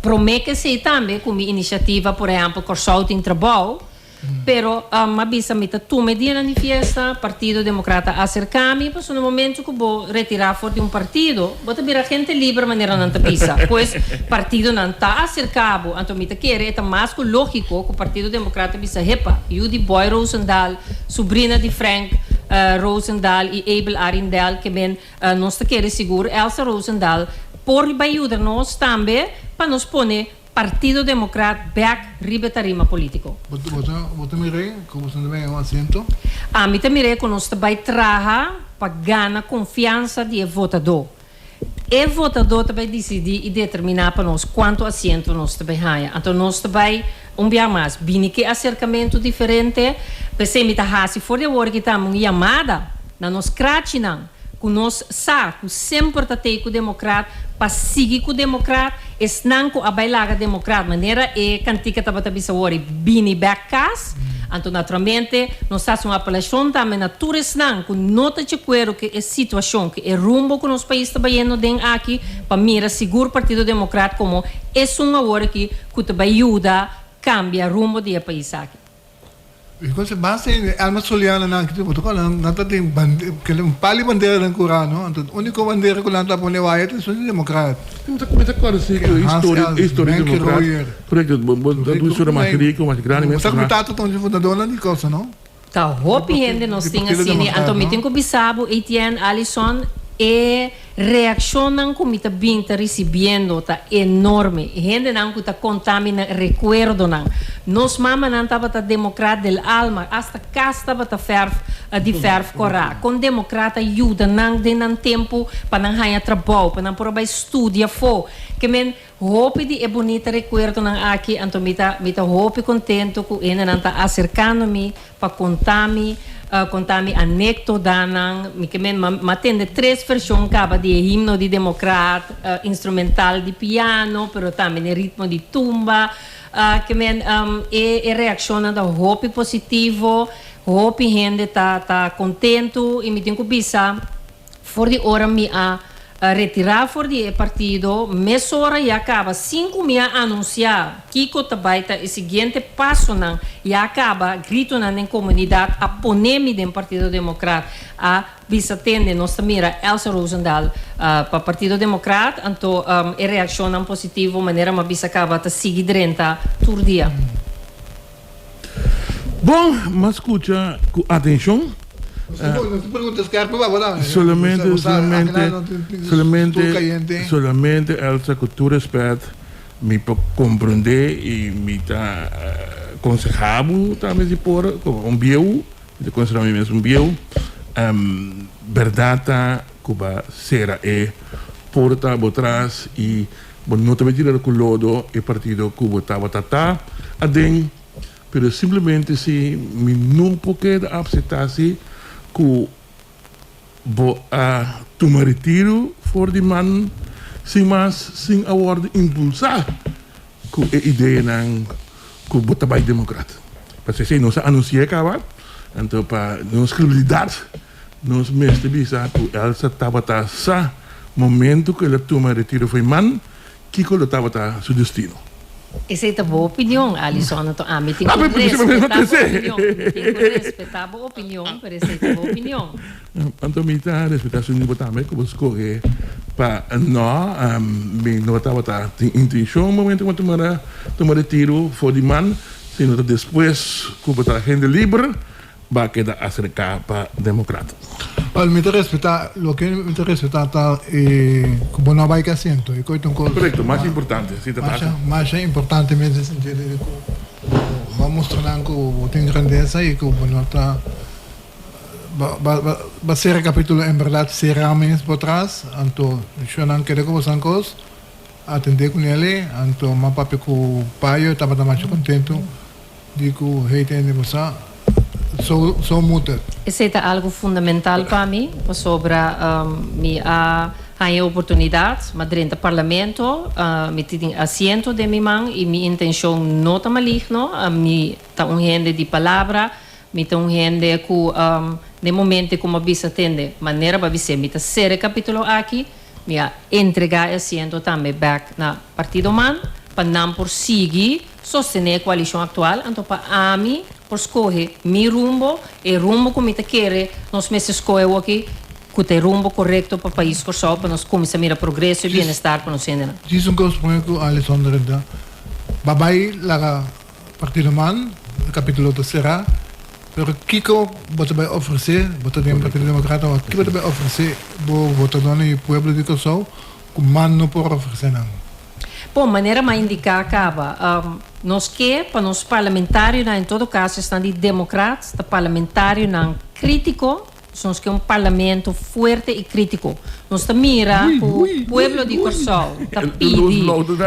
promé ku esei tambe ku mi inisiativa por ehèmpel Kòrsou tin trabou. Pero m'a bisa mi ta tuma e dianan di fiesta, Partido Democrata a acerca mi, pasobra na momento cu bo retira for di un partido, bo ta bira gente liber manera nan ta bisa. Pues partidonan ta acerca bo, anto mi ta kere e ta mas cu logico cu Partido Democrata bisa hepa, yu di Boy Roosendaal, subrina di Frank Roosendaal y Abel Arrindell ke men nos ta kere sigur Elsa Roosendaal por bay yuda nos tambe pa nos pone Partido Democrat bek riba e tarima politico. Bo ta mir'é ku boso ta bai un asiento? Ami ta mir'é ku nos ta bai traha pa gana konfiansa di e votadó. E votadó ta bai disidí i determiná pa nos kuantu asiento nos ta bai haña. Anto nos ta bai, un bia mas, bini ku e aserkamentu diferente. P'esei mi ta hasi for di awor aki tambe un yamada na nos krachinan. Ku nos sa ku semper ta tei ku Demokrat, pa sigui ku Demokrat, esnan ku a bai laga Demokrat, manera e kantika tabata bisa awor, i bini bèk kas. Anto naturalmente nos ta hasi un apelashon tambe na tur esnan ku no ta djekuerdo ku e situashon, ku e rumbo ku nos pais ta bayendo den aki, pa mira sigur Partido Demokrat komo esun awor aki ku ta bai yuda kambia rumbo di e pais aki. Entonces base e alma soliana nan ki bo nan nan ta tin un par di bandera den kura no anto uniko bandera ku nan ta pone waya ta esun di demokrat. Mi ta mi ta kòrda si ku e historia e historia di demokrat korekto bo bo ta un historia mas riku mas grandi Bo sa ku mi tata ta un di fundadornan di kosa no. Ta hopi hende nos tin asina anto mi tin ku bisa bo Etienne, Alison e Reakshonnan ku mi ta bin ta risibiendo ta enorme. Hendenan ku ta konta mi nan rekuerdonan. Nos mamanan tabata demokrat del alma, asta kas tabata fèrf di fèrf kòrá. Kon demokrat a yuda nan den nan tempu pa nan haña trabou, pa nan por a bai studia afó. Ke men hopi di e bunita rekuerdonan aki, anto mi ta mi ta hopi kontentu ku hendenan ta aserkando mi Pa konta mi, konta mi anektodanan, mi ke men m'a tende tres vershon kaba di e himno di Demokrat, instrumental di piano, pero tambe den ritmo di tumba. Ke men e e reakshonnan ta hopi positivo, hopi hende ta ta kontentu i mi tin ku bisa, For di ora mi a retirá for di e partido, mesora ya kaba sin ku mi a anunsiá kiko ta bai ta e siguiente pasonan, ya kaba gritonan den komunidat a pone mi den Partido Demokrat, a bisa tende nos ta mira Elsa Rozendal pa Partido Demokrat, anto e reakshonnan positivo manera mi a bisa kaba ta sigui drenta tur dia. Bon, m'a skucha ku atenshon. Solamente, solamente, solamente, solamente Elsa ku tur respet mi por komprendé i mi ta konsehá bo tambe si por komo un bieu, mi ta konsiderá mi mes un bieu, bèrdat ta ku bo a sera e porta bo tras i bo no ta bay tira ku lodo e partido ku bo tabata ta aden. Pero simplemente si mi no por keda apseptá si ku bo a tuma retiro for di man sin mas sin a wòrdu impulsá ku e ideanan ku bo ta bai demokrat. Pasobra esei nos a anunsi'é kaba, anto pa nos kredibilidat nos mester bisa ku Elsa tabata sa momento ku el a tuma retiro for di man Kiko lo tabata su destino? Esei ta bo opinion, Alison. Anto ami tin ku respetá bo opinion. Mi tin ku respetá bo opinion, pero esei ta bo opinion. Anto mi ta respetá su nibo tambe ku bo skohe pa no. Mi no tabata tin intenshon momento ku mi a tuma retiro for di man, sino ta despues ku bo ta hende liber. Ba keda aserká pa demokrat. Wel, mi ta respetá, loke mi ta respetá ta e ku bo no a bai ku asiento. E koe ta un kos. Korekto, masha importante, si ta pasa. Masha, masha importante mes den sentido di ku bo a mustra nan ku bo tin grandesa i ku bo no ta ba ba ba sera kapitulo en bèrdat será mes bo tras, anto shonnan keda ku bo san kos, atendé ku nel, anto m'a papia ku Payo tabata masha kontentu. Di ku hei tende bo sa, so so moet het. Esei ta algu fundamental pa mi, pasobra mi a haña e oportunidat, m'a drenta parlamento, mi tin asiento den mi man i mi intenshon no ta maligno, mi ta un hende di palabra, mi ta un hende ku den momento ku m'a bisa tende manera bo a bis'é mi ta sera e kapitulo aki, Mi a entregá e asiento tambe bèk na Partido man pa nan por sigui sostené e koalishon aktual, anto pa ami por skohe mi rumbo, e rumbo ku mi ta kere nos mester skohe awoki, ku ta e rumbo korekto pa pais Kòrsou pa nos kuminsá mira progreso i bienestar pa nos hendenan. Djis un kos promé ku Alison drenta. Ba bai laga Partido man, e kapitulo ta será. Pero kiko bo ta bai ofresé, bo ta den Partido Demokrata awor, kiko bo ta bai ofresé bo votadónan i pueblo di Kòrsou ku man no por ofresé nan? Bon, manera m'a indiká kaba, nos ke pa nos parlamentarionan, en todo kaso esnan di Demokrat, ta parlamentarionan krítiko. Nos ke un parlamento fuerte i krítiko. Nos ta mira ku pueblo di Kòrsou ta pidi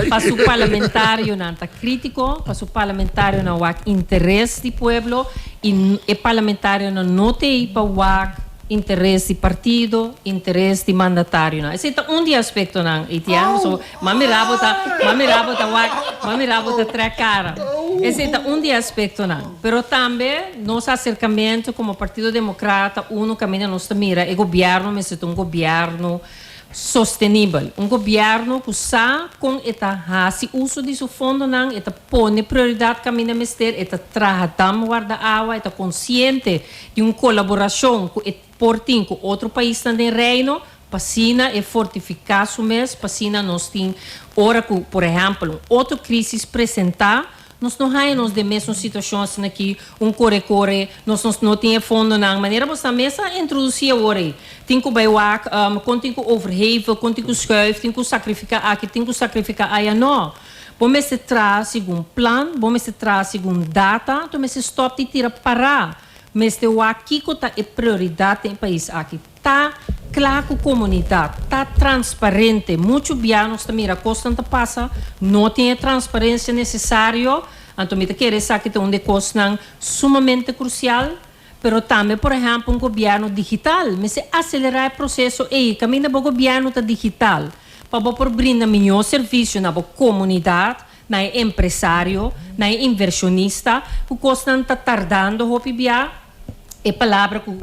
pa su parlamentarionan ta krítiko, pa su parlamentarionan wak interes di pueblo i e parlamentarionan no ta ei pa wak interes di partido, interes di mandatarionan. Esei ta un di e aspektonan, Etienne. So, m'a mira bo ta, m'a mira bo ta wak, m'a mira bo ta trèk kara. Esei ta un di e aspektonan. Pero tambe nos aserkamentu komo Partido Demokrata unu kaminda nos ta mira e gobièrnu mester ta un gobièrnu sostenibel, un gobièrnu ku sa kon e ta hasi uso di su fondonan, e ta pone prioridat kaminda mester, e ta traha dam warda awa, e ta konsiente di un kolaborashon ku e por tin ku otro paisnan den Reino pa asina e fortifiká su mes, pa asina nos tin ora ku por ehèmpel un otro krísis presentá Nos no haña nos den mesun situashon asina aki, un kore kore, nos nos no tin e fondonan. Manera bo sa mes a introdusí awor ei. Tin ku bai wak, kon tin ku overheven, kon tin ku schuif, tin ku sakrifiká aki, tin ku sakrifiká aya. No. Bo mester traha segun plan, bo mester traha segun data, anto mester stòp di tira pará. Mester wak kiko ta e prioridat den e pais aki. Ta kla ku komunidat, ta transparente. Muchu bia nos ta mira kosnan ta pasa, no tin e transparensia nesesario. Anto mi ta kere esaki ta un di e kosnan sumamente krusial. Pero tambe por ehèmpel un gobièrnu digital. Mester aselerá e proseso ei. Kaminda bo gobièrnu ta digital pa bo por brinda mihó servisio na bo komunidat, na e empresario, na e invershonista, ku kosnan ta tardando hopi bia. E palabra ku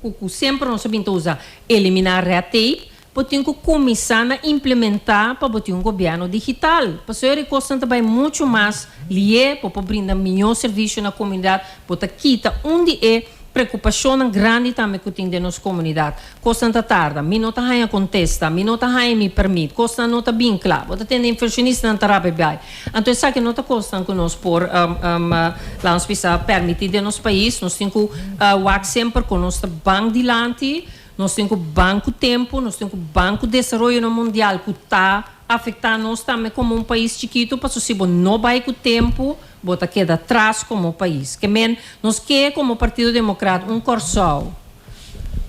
ku ku semper nos a bin ta usa, eliminá red tape, bo tin ku kuminsá na implementá pa bo tin un gobièrnu digital. Pasobra e kosnan ta bai muchu mas lié, bo por brinda mihó servisio na komunidat, bo ta kita un di e. Preokupashonnan grandi tambe ku tin den nos komunidat. Kosnan ta tarda, mi no ta haña kontesta, mi no ta haña mi permit, kosnan no ta bin kla. Bo ta tende invershonistanan ta rabia bai. Anto esaki no ta kosnan ku nos por, laat nos bisa, permití den nos pais. Nos tin ku wak semper ku nos ta ban dilanti, nos tin ku ban ku tempu, nos tin ku ban ku desaroyonan mundial ku ta afektá nos tambe komo un pais chikitu, pasobra si bo no bai ku tempu, Bo ta keda tras komo pais. Ke men, nos ke komo Partido Demokrat un Kòrsou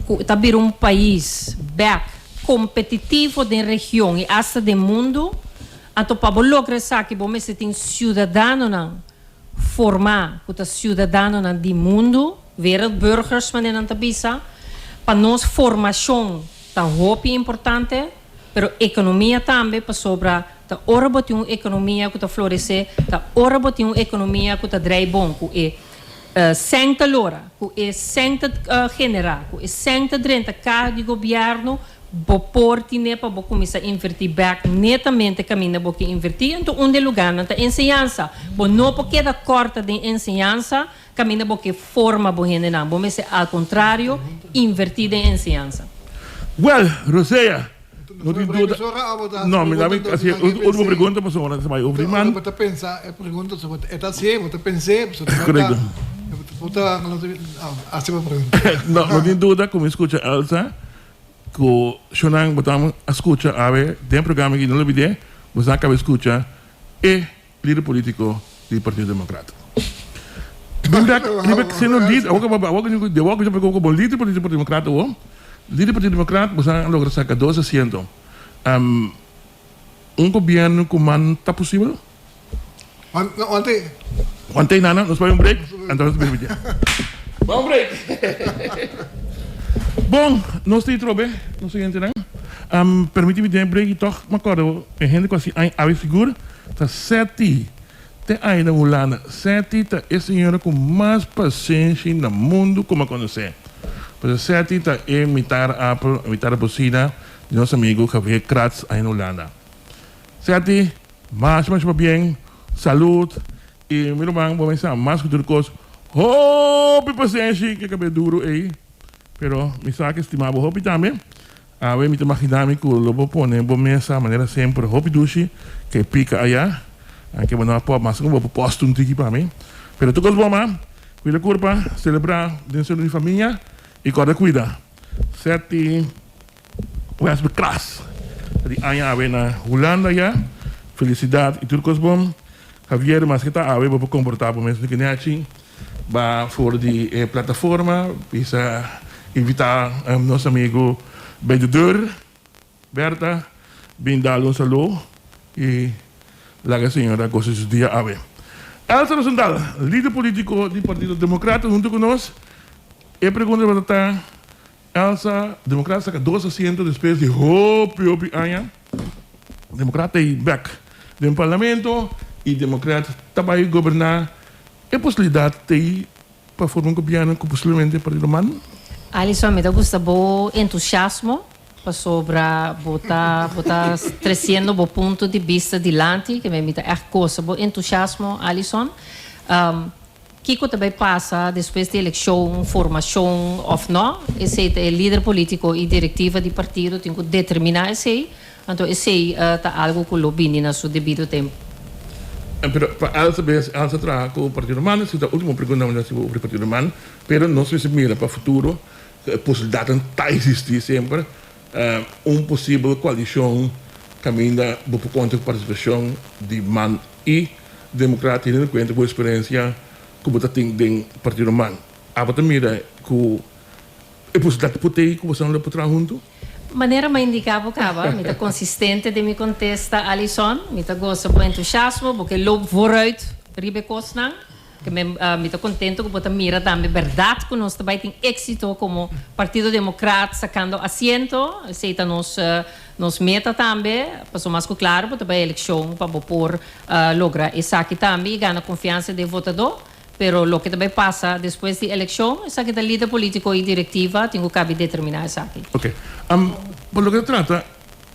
ku ta bira un pais bèk kompetitivo den region i asta den mundu. Anto pa bo logra esaki bo mester tin siudadanonan formá ku ta siudadanonan di mundu, wereldburgers manera nan ta bisa. Pa nos formashon ta hopi importante. Pero ekonomia tambe, pasobra ta ora bo tin un ekonomia ku ta floresé, ta ora bo tin un ekonomia ku ta drei bon, ku e sèn ta lora, ku e sèn ta generá, ku e sèn ta drenta kaha di gobièrnu, bo por tine pa bo kuminsá invertí bèk netamente kaminda bo ke invertí. Anto un di e lugánan ta enseñansa. Bo no por keda kòrta den enseñansa Kaminda bo ke forma bo hendenan, bo mester al kontrario invertí den enseñansa. Well, Rosea, no tin duda. No, mi ta hasi e ultimo pregunta pasobra ta bai over di man. Bo ta pensa e pregunta, e ta hasié, bo ta pens'é, Korekto. Bo ta hasi bo pregunta. No, no tin duda ku mi skucha Elsa, ku shonnan bo ta a skucha awe den e programa aki, no lo bid'é, bo sa kaba skucha e Lider politico di Partido Democrat. Bin bek riba siendo lider, awor ku awor ku de awor ku bo como lider politico di Partido Democrat awor, lider di Partido Democrat bo sa logra saca dos asiento. Un gobierno cu man ta posibel? Want'e. Want'e nana, nos bai un break, anto nos ta bini bini. Bai un break. Bon, nos ta di trobe, nos oyentenan. Permiti mi den e break y toch m'acorda e hende cu a haci aña awe sigur. Ta Setty te ai na Hulanda. Setty ta e señora cu mas pasenshi na mundo cu mi a conoce. Pasobra Setty ta e mitar apel, mitar bocina di nos amigo Javier Kratz ai na Hulanda. Setty, masha masha pabien, salud y mi ruman bo mester sa mas cu tur cos, hopi pasenshi cu e cabel duro ey, pero mi sa cu stima bo hopi tambe. Awe mi ta magina mi ku lo bo pone bo mesa manera semper hopi dushi ke pika aya. Anke bo no a pop mas ku bo por post un tiki pa mi. Pero tur kos bon ma. Kuida kurpa, selebrá den seno di famia i kòrda kuida. Seti Wesbe Kras ta di aña awe na Hulanda ya. Felisidat i tur kos bon. Javier maske ta awe bo por komportá bo mes niki nechi. Ba for di e plataforma bisa invita nos amigo bij de deur Bertha bin dal un saludo y laga e señora goza su dia awe. Elsa Rosendaal, lider politico di Partido Democrata hunto cu nos. E pregunta tabata ta, Elsa, Democrata saca dos asiento despues di hopi hopi aña. Democrata ta bek den parlamento y Democrata ta bay goberna. E posibilidad t'ey pa forma un gobierno cu posiblemente Partido Man? Alison, mi ta gusta bo entusiasmo pasobra bo ta bo ta treciendo bo punto di bista dilanti, ke mi ta echt gosa bo entusiasmo, Alison. Kiko ta bay pasa despues di eleccion, formacion of no, esey ta e lider politico y directiva di partido tin cu determina esey. Anto esei ta algo cu lo bini na su debido tempo. Pero pa Elsa bes, Elsa traha cu Partido Man, esei ta ultimo pregunta mi ta haci over Partido Man, pero nos mester mira pa futuro, e posibilidadnan ta existi semper, un posibel coalicion caminda bo por conta cu participacion di Man y Democrat teniendo cuenta cu experiencia cu bo ta tin den Partido Man. Abo ta mira cu e posibilidad por tey cu boso lo por traha hunto? Manera mi a indiká bo kaba, mi ta konsistente den mi kontesta, Alison. Mi ta gosa bo entusiasmo, bo ke loop vooruit riba e kosnan. Ke mi, mi ta kontento ku bo ta mira tambe bèrdat ku nos ta bai tin éksito komo Partido Demokrat sakando asiento. Esei ta nos, nos meta tambe. Pasobra mas ku klaro bo ta bai elekshon pa bo por logra esaki tambe i gana konfiansa den votadó. Pero loke ta bay pasa despues di eleccion, esaki ta lider politico y directiva tin cu cabi determina esaki. Ok. Pa loke ta trata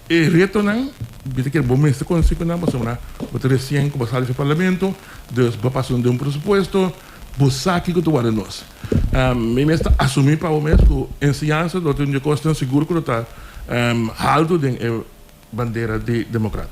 e retonan, mi ta kere bo mester conoci cu nan pasobra bo ta recien cu bo sali di parlamento, dus bo a pasa den un presupuesto, Bo sa kiko ta warda nos. Mi mes ta asumí pa bo mes ku enseñansa lo ta un di e kosnan sigur ku lo ta haltu den e bandera di Demokrat.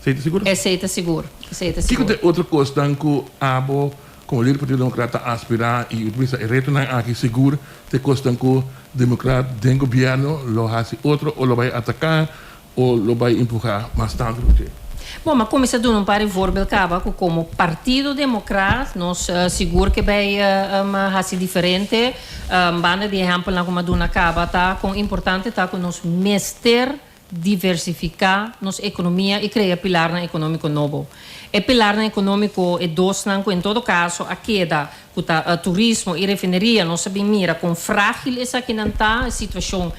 Esei ta sigur? Esei ta sigur. Esei ta Kiko sigur. ta e otro kosnan ku abo komo lider di Partido Demokrat ta aspirá i bo ta bisa e retonan aki sigur ta e kosnan ku Demokrat den gobièrnu lo hasi otro o lo bai ataká O lo bai empuhá mas tantu ku dje? Bon, m'a kuminsá duna un par di voorbeeld kaba ku komo Partido Demokrat nos sigur ke bai hasi diferente. Banda di ehèmpelnan ku m'a duna kaba ta kon importante ta ku nos mester diversifiká nos ekonomia i krea pilarnan ekonómiko nobo. E pilarnan ekonómiko, e dosnan ku en todo kaso a keda ku ta turismo i refineria, nos a bin mira kon frágil esakinan ta, e situashon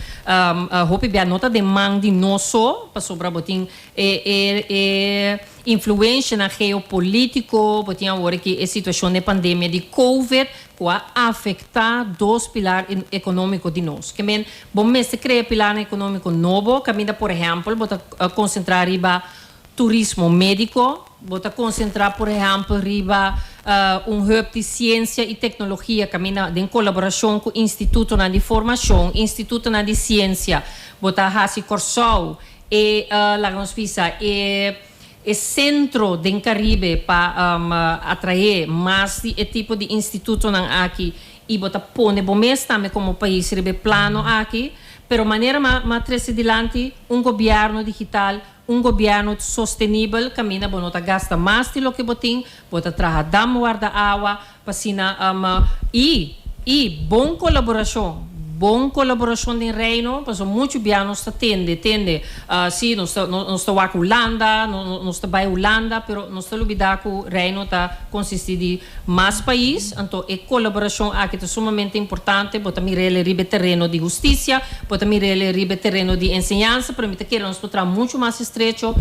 hopi bia no ta den man di nos so, pasobra bo tin e e e influenshanan geopolítiko, bo tin awor aki e situashon den pandemia di covid ku a afektá dos pilar ekonómiko di nos. Ke men bo mester krea pilarnan ekonómiko nobo kaminda por ehèmpel bo ta konsentrá riba Turismo médiko, bo ta konsentrá por ehèmpel riba un hub di siensia i teknologia kaminda den kolaborashon ku institutonan di formashon, institutonan di siensia, bo ta hasi Kòrsou e, laga nos bisa, e e sentro den Karibe pa atraé mas di e tipo di institutonan aki i bo ta pone bo mes tambe komo pais riba e plano aki. Pero manera m'a trese dilanti, un gobièrnu digital Un gobièrnu sostenibel kaminda bo no ta gasta mas di loke bo tin, bo ta traha dam warda awa pa asina i i bon kolaborashon, bon kolaborashon den Reino pasobra muchu bia nos ta tende tende si nos ta nos ta wak Hulanda nos ta bai Hulanda pero nos ta lubida ku Reino ta konsistí di mas pais, anto e kolaborashon aki ta sumamente importante, bo ta mir'el riba e tereno di hustisia, bo ta mir'el riba e tereno di enseñansa, pero mi ta kere nos por traha muchu mas estrecho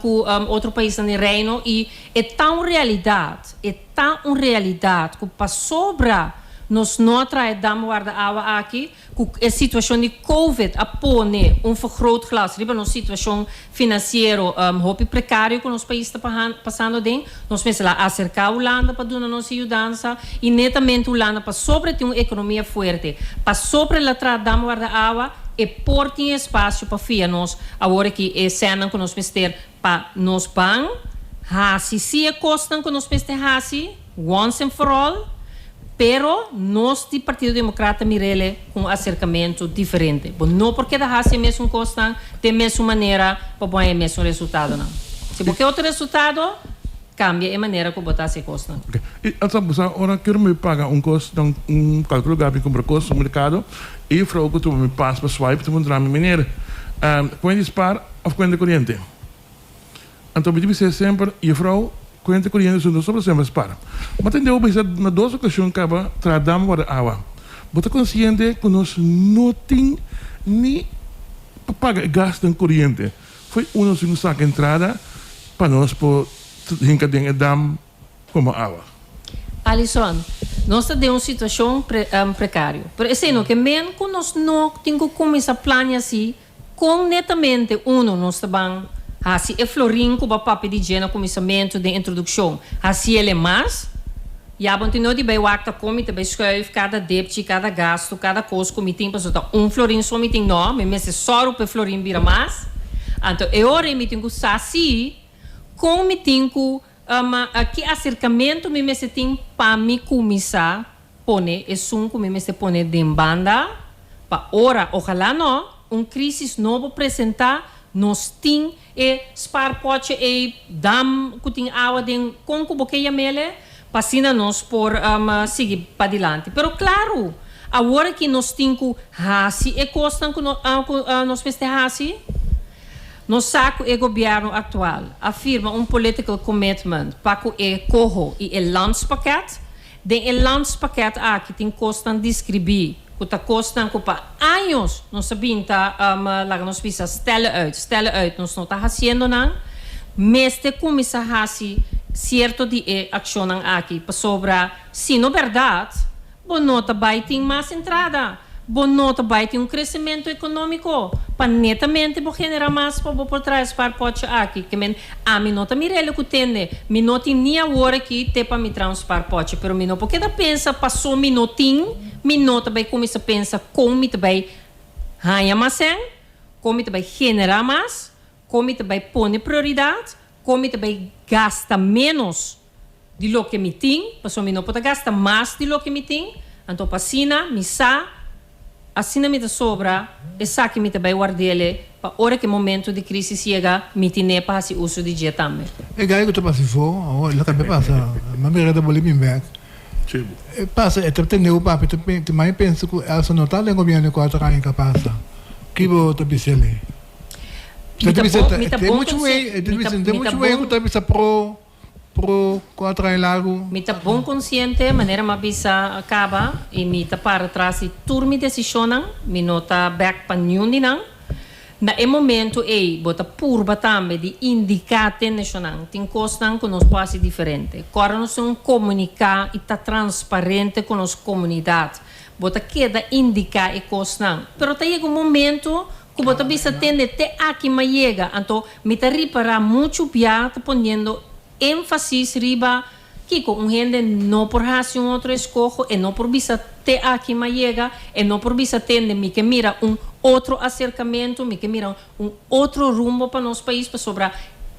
ku otro paisnan den Reino i e ta un realidat, e ta un realidat ku pasobra nos no a traha e dam warda awa aki, Ku e situashon di Covid a pone un vergrootglas riba nos situashon finansiero hopi prekario ku nos pais ta pasando aden. Nos mester a aserká Hulanda pa duna nos e yudansa i netamente Hulanda pasobra e tin un ekonomia fuerte, pasobra el a traha dam warda awa, e por tin espasio pa fia nos awor aki e sènnan ku nos mester pa nos ban hasi si e kosnan ku nos mester hasi. Once and for all, pero nos di Partido Democrata mirele cu un acercamento diferente. Bo no por keda haci e mesun cosnan den mesun manera pa bo haña e mesun resultadonan. Si bo ke otro resultado, cambia e manera cu bo ta haci e cosnan. Ok. Y anto bo sa ora kier mi paga un cos dan un cualkier lugar mi cumpra cos un mercado y juffrouw cu tuma mi pas pa swipe ta puntra mi meneer cuenta di spaar of cuenta coriente? Anto mi ta bis'é semper, Jefrou, kuenta koriente su no sobra semper spar. Ma tende bo bisa na dos okashon kaba traha dam warda awa. Bo ta konsiente ku nos no tin ni pa paga e gasnan koriente. Foi uno sin saka entrada pa nos por hinka den e dam komo awa. Alison, Nos ta den un situashon prekario. Pero esei no ke men ku nos no tin ku kuminsá plania si Kon netamente uno nos ta ban hasi e florin ku bo a papia di dje na kuminsamentu den introdukshon, hasiel e mas? Ya bo tin no di bai wak ta kon mi ta bai schuif kada depchi, kada gastu, kada kos ku mi tin pasobra ta un florin so mi tin. No, mi mester sòru pa e florin bira mas. Anto e ora ei mi tin ku sa si kon mi tin ku ki aserkamentu mi mester tin pa mi kuminsá Pone esun ku mi mester pone den banda pa ora, ojalá no, un crisis nobo presentá, nos tin e spaarpotje ei, dam ku tin awa den, kon ku bo ke yam'ele, pa asina nos por sigui padilanti. Pero klaru, awor aki nos tin ku hasi e kosnan ku nos mester hasi. Nos sa ku e gobièrnu aktual a firma un political commitment pa ku e koho i e landspakket. Den e landspakket aki tin kosnan deskribí ku ta kosnan ku pa años nos a bin ta, laga nos bisa, stellen uit, stellen uit, nos no ta hasiendo nan. Mester kuminsá hasi sierto di e akshonnan aki pasobra si no bèrdat bo no ta bai tin mas entrada. bo no ta bai tin un kresementu ekonómiko pa netamente bo generá mas pa bo por traha e spaarpotje aki. Ke men, ami no ta mira ele ku tende, mi no tin ni awor aki te pa mi traha un spaarpotje, pero mi no por keda pensa paso mi no tin, mi no ta bai kuminsá pensa kon mi ta bai haña mas sèn, kon mi ta bai generá mas, kon mi ta bai pone prioridat, kon mi ta bai gasta ménos di loke mi tin, pasobra mi no por ta gasta mas di loke mi tin, anto pa asina mi sa, asina mi ta sobra, esaki mi ta bai ward'ele pa ora ku e momento di krísis yega, mi tin'é pa hasi uso di dje tambe. E gai ku ta pasa ifó, awor lo kambia pasa, mi a mira ta boli bin bèk. E pasa, e ta tende ku papia ta ta mai pensa ku Elsa no ta den gobièrnu di kuater aña ka pasa. Ki bo ta bisa elei? Mi ta bon, mi ta Tin bon muchu konsi, wei, e ta mi ta, bisa, tin mi ta muchu wei ku bon. ta bisa pro. Pro kuater aña largu. Mi ta bon konsiente, manera mi a bisa kaba, i mi ta para tras di tur mi desishonnan, mi no ta bèk pa niun di nan. Na e momentu ei bo ta purba tambe di indiká tendeshonnan, tin kosnan ku nos por hasi diferente. Kòrda nos tin un komuniká i ta transparente ku nos komunidat. Bo ta keda indiká e kosnan, pero ta yega un momentu Ku bo ta bisa tende te aki m'a yega, anto mi ta ripará muchu bia ta poniendo énfasis riba kiko un hende no por hasi un otro eskoho, e no por bisa te aki m'a yega, e no por bisa tende mi ke mira un otro aserkamentu, mi ke mira un otro rumbo pa nos pais pasobra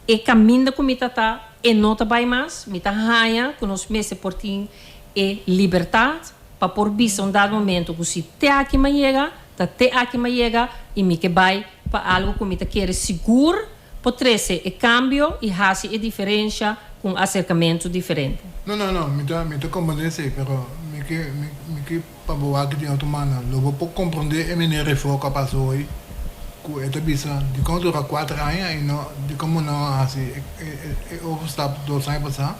e kaminda ku mi ta ta e no ta bai mas, mi ta haña ku nos mester por tin e libertat pa por bisa un dado momento ku si te aki m'a yega, Ta te aki m'a yega i mi ke bai pa algu ku mi ta kere sigur por trese e kambio i hasi e diferensha ku un aserkamentu diferente. No, no, no, mi ta, mi ta komprendé esei, pero mi ke, mi, mi ke pa bo wak di otro manda. Lo bo por komprendé e meneer Refo ku a pasa hoy, ku e ta bisa dikon a dura kuater aña i no, dikon bo no a hasi e, e, e overstap dos aña pasá?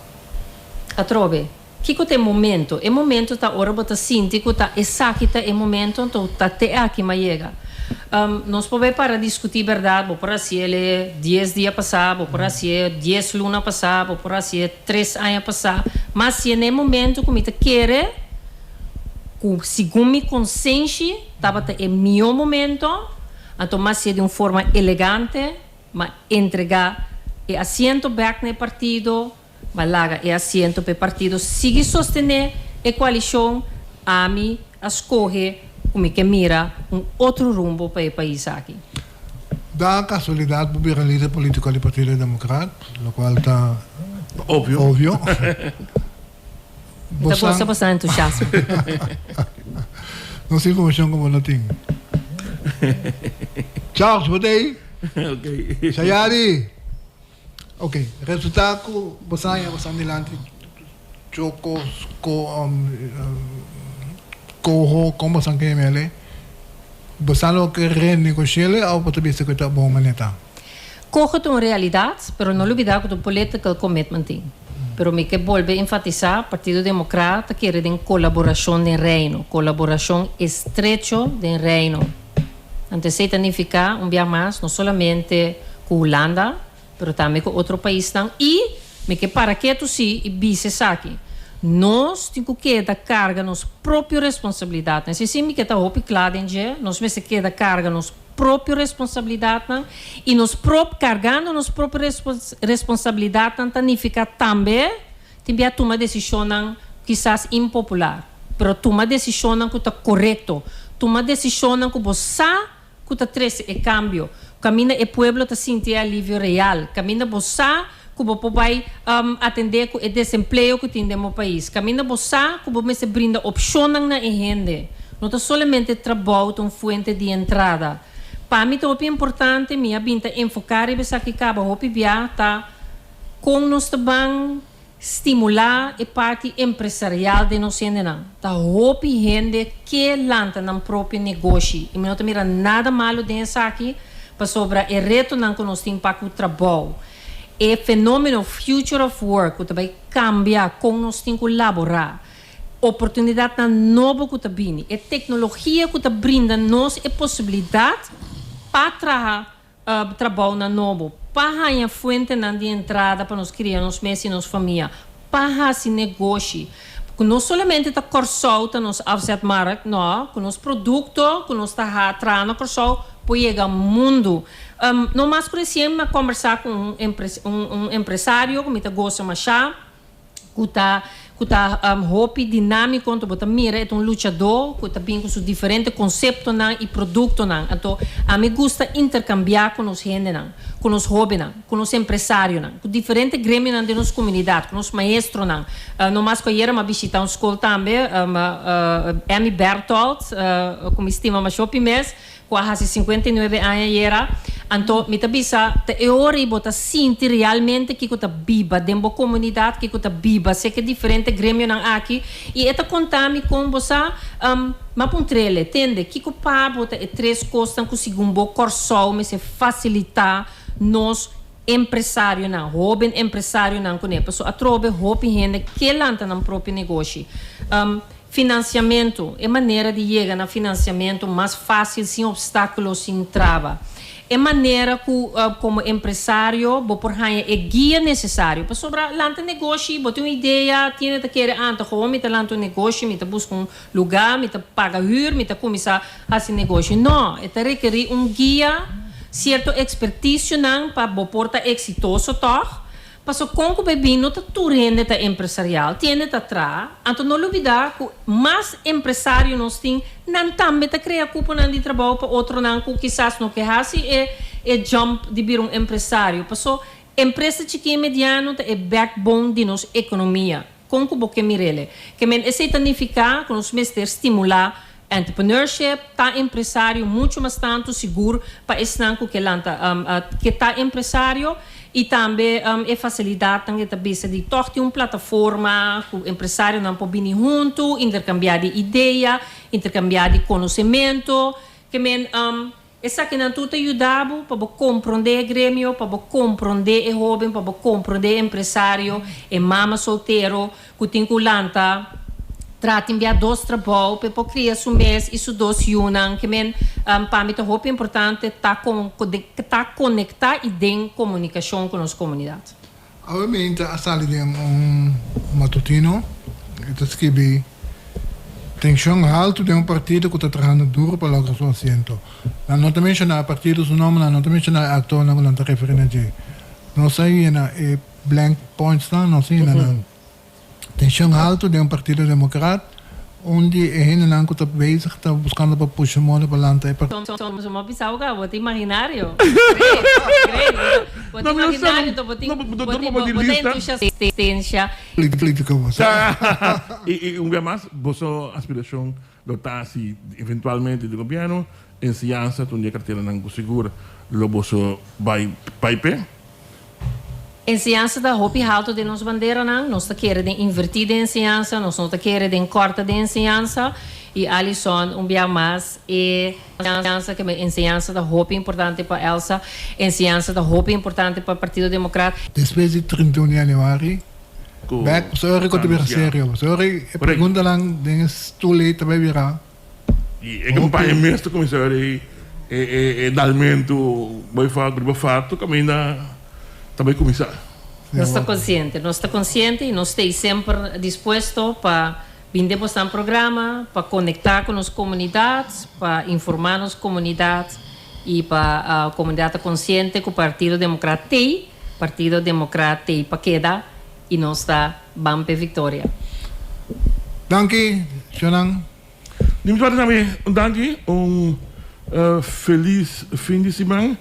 Atrobe. Kiko ta e momento? E momento ta ora bo ta sinti ku ta esaki ta e momento, anto ta te aki m'a yega. Nos por bai para diskutí bèrdat, bo por hasiel dies dia pasá, bo por hasié dies luna pasá, bo por hasié tres aña pasá, ma si na e momento ku mi ta kere ku segun mi konsenshi tabata e mihó momento, anto m'a hasié di un forma elegante, m'a entregá e asiento bèk na e partido, Ma laga e asiento p'e partido sigui sostené e koalishon, ami a skohe ku mi ke mira un otro rumbo pa e pais aki. Da kasualidat bo bira lider politiko di Partido Demokrat, lokual ta Obvio. obvio. Mi ta gosta boso entusiasmo. Nos informashon ku bo no tin. Charles, bo ta ei? Ok. Shayari! Ok, resulta ku bo sa haña bo sa dilanti choko, ko, koho, kon bo sa ke mele, bo sa loke renegoshi'el òf bo ta bisa ku e ta bon manera ta? Koho ta un realidat, pero no lubida ku ta un political commitment tin. Pero mi ke bolbe enfatisá, Partido Demokrat ta kere den kolaborashon den Reino, kolaborashon estrecho den Reino. Anto esei ta nifiká, un bia mas, no solamente ku Hulanda, pero tambe ku otro paisnan. I mi ke para ketu sí i bisa esaki, nos tin ku keda karga nos propio responsabilidatnan. Esei sí mi ke ta hopi kla den dje, nos mester keda karga nos propio responsabilidatnan. I nos prop kargando nos propio responsabilidatnan ta nifiká tambe tin bia tuma desishonnan kisas impopular, pero tuma desishonnan ku ta korekto, tuma desishonnan ku bo sa ku ta trese e kambio, kaminda e pueblo ta sinti e alivio real, kaminda bo sa ku bo por bai atendé ku e desempleo ku tin den bo pais, kaminda bo sa ku bo mester brinda opshonnan na e hende. No ta solamente trabou ta un fuente di entrada. Pa mi ta hopi importante, mi a bin ta enfoká riba esaki kaba hopi bia, ta. Kon nos ta ban stimulá e parti empresarial den nos hendenan? Ta hopi hende ke lanta nan propio negoshi i mi no ta mira nada malu den esaki pasobra e retonan ku nos tin pa ku trabou, e fenomeno future of work ku ta bai kambia kon nos tin ku laborá, oportunidatnan nobo ku ta bini, e teknologia ku ta brinda nos e posibilidat pa traha Trabounan nobo, pa haña fuentenan di entrada pa nos kria nos mes i nos famia, pa hasi negoshi. Ku no solamente ta Kòrsou ta nos afzetmarkt, no, ku nos produkto ku nos ta ha traha na Kòrsou por yega mundu. No mas ku resien mi a kòmbersá ku un un empresario ku mi ta gosa mashá, ku ta ku ta hopi dinámiko, anto bo ta mira e ta un luchadó ku ta bin ku su diferente konseptonan i produktonan. Anto ami gusta interkambiá ku nos hendenan, ku nos hóbennan. Ku nos empresarionan, ku diferente gremionan den nos komunidat, ku nos maestronan. No mas ku ayera mi a bishita un skol tambe, Emmy Berthold, ku mi stima masha hopi mes, ku a hasi 59 aña ayera. Anto mi ta bisa, ta e ora ei bo ta sinti realmente kiko ta biba den bo komunidat, kiko ta biba serka e diferente gremionan aki. I e ta konta mi kon bo sa, mi a puntr'el, Tende, kiko pa bo ta e tres kosnan ku segun bo Kòrsou mester fasilitá nos empresarionan, hoben empresarionan kuné, pasobra atrobe hopi hende ke lanta nan propio negoshi. Finansiamentu, e manera di yega na finansiamentu mas fásil sin opstákulo, sin traba. E manera ku komo empresario bo por haña e guia nesesario, pasobra lanta negoshi, bo tin un idea, tiene ta kere anta, gewoon mi ta lanta un negoshi, mi ta buska un lugá, mi ta paga hür, mi ta kuminsá hasi negoshi. No, e ta rekerí un guia, sierto ekspertisionan pa bo por ta eksitoso tòg. Paso kon ku bai bin no ta tur hende ta empresarial, tin hende ta traha. Anto no lubidá ku mas empresario nos tin, nan tambe ta krea kuponan di trabou pa otronan ku kisas no ke hasi e e jump di bira un empresario. Paso empresa chikí i mediano ta e backbone di nos ekonomia. Kon ku bo ke mir'ele? Ke men esei ta nifiká ku nos mester stimulá entrepreneurship, ta empresario muchu mas tantu sigur pa esnan ku ke lanta ke ta empresario i tambe e fasilidatnan e ta bisa di tòg tin un plataforma ku empresarionan por bini huntu, interkambiá di idea, interkambiá di konosementu. Ke men Esakinan tur ta yuda bo pa bo komprondé e gremio, pa bo komprondé e hóben, pa bo komprondé e empresario, e mama soltero ku tin ku lanta traha tin bia dos trabou pa e por kria su mes i su dos yunan. Ke men pa mi ta hopi importante ta ta konektá i den komunikashon ku nos komunidat. Awe meinta a sali den un matutino e ta skibi, Tenshon haltu den un partido ku ta trahando duru pa logra su asiento. Nan no ta menshoná e partido su nomber, nan no ta menshoná e aktornan ku nan ta referí na dje. Nos a yena e blank pointsnan, nos a yena nan. Tenshon haltu den un partido demokrat, un di e hendenan ku ta bezig ta buskando pa pusha moda pa lanta e partido. Bo bisa bo ka bo ta imaginario. Great, great. Bo ta imaginario to bo tin bo ta entusiastencia. Politico bo sa. I un bia mas boso aspiracion lo ta si eventualmente di gobierno enseñansa ta un di e carteranan ku sigur lo boso bai bai p'e. Enseñansa ta hopi halto den nos banderanan. Nos ta kere den invertí den enseñansa, nos no ta kere den kòrta den enseñansa. I Alison, un bia mas, e enseñansa ke enseñansa ta hopi importante pa Elsa, enseñansa ta hopi importante pa Partido Demokrat. Despues di 31 di januari, bèk, pasobra ku ta bira serio, pasobra e preguntanan den e stul ei ta bai bira. I e kampaña mes ta kuminsá ora e dalmentu bai fatu riba fatu kaminda ta bai kuminsá. Nos ta konsiente, nos ta konsiente i nos ta semper dispuesto pa bin den bosnan programa, pa konektá ku nos komunidat, pa informá nos komunidat i pa komunidat ta konsiente ku Partido Demokrat t'ei, Partido Demokrat t'ei pa keda i nos ta ban p'e viktoria. Danki, shonnan. Di mi parti tambe un danki, un felis fin di siman.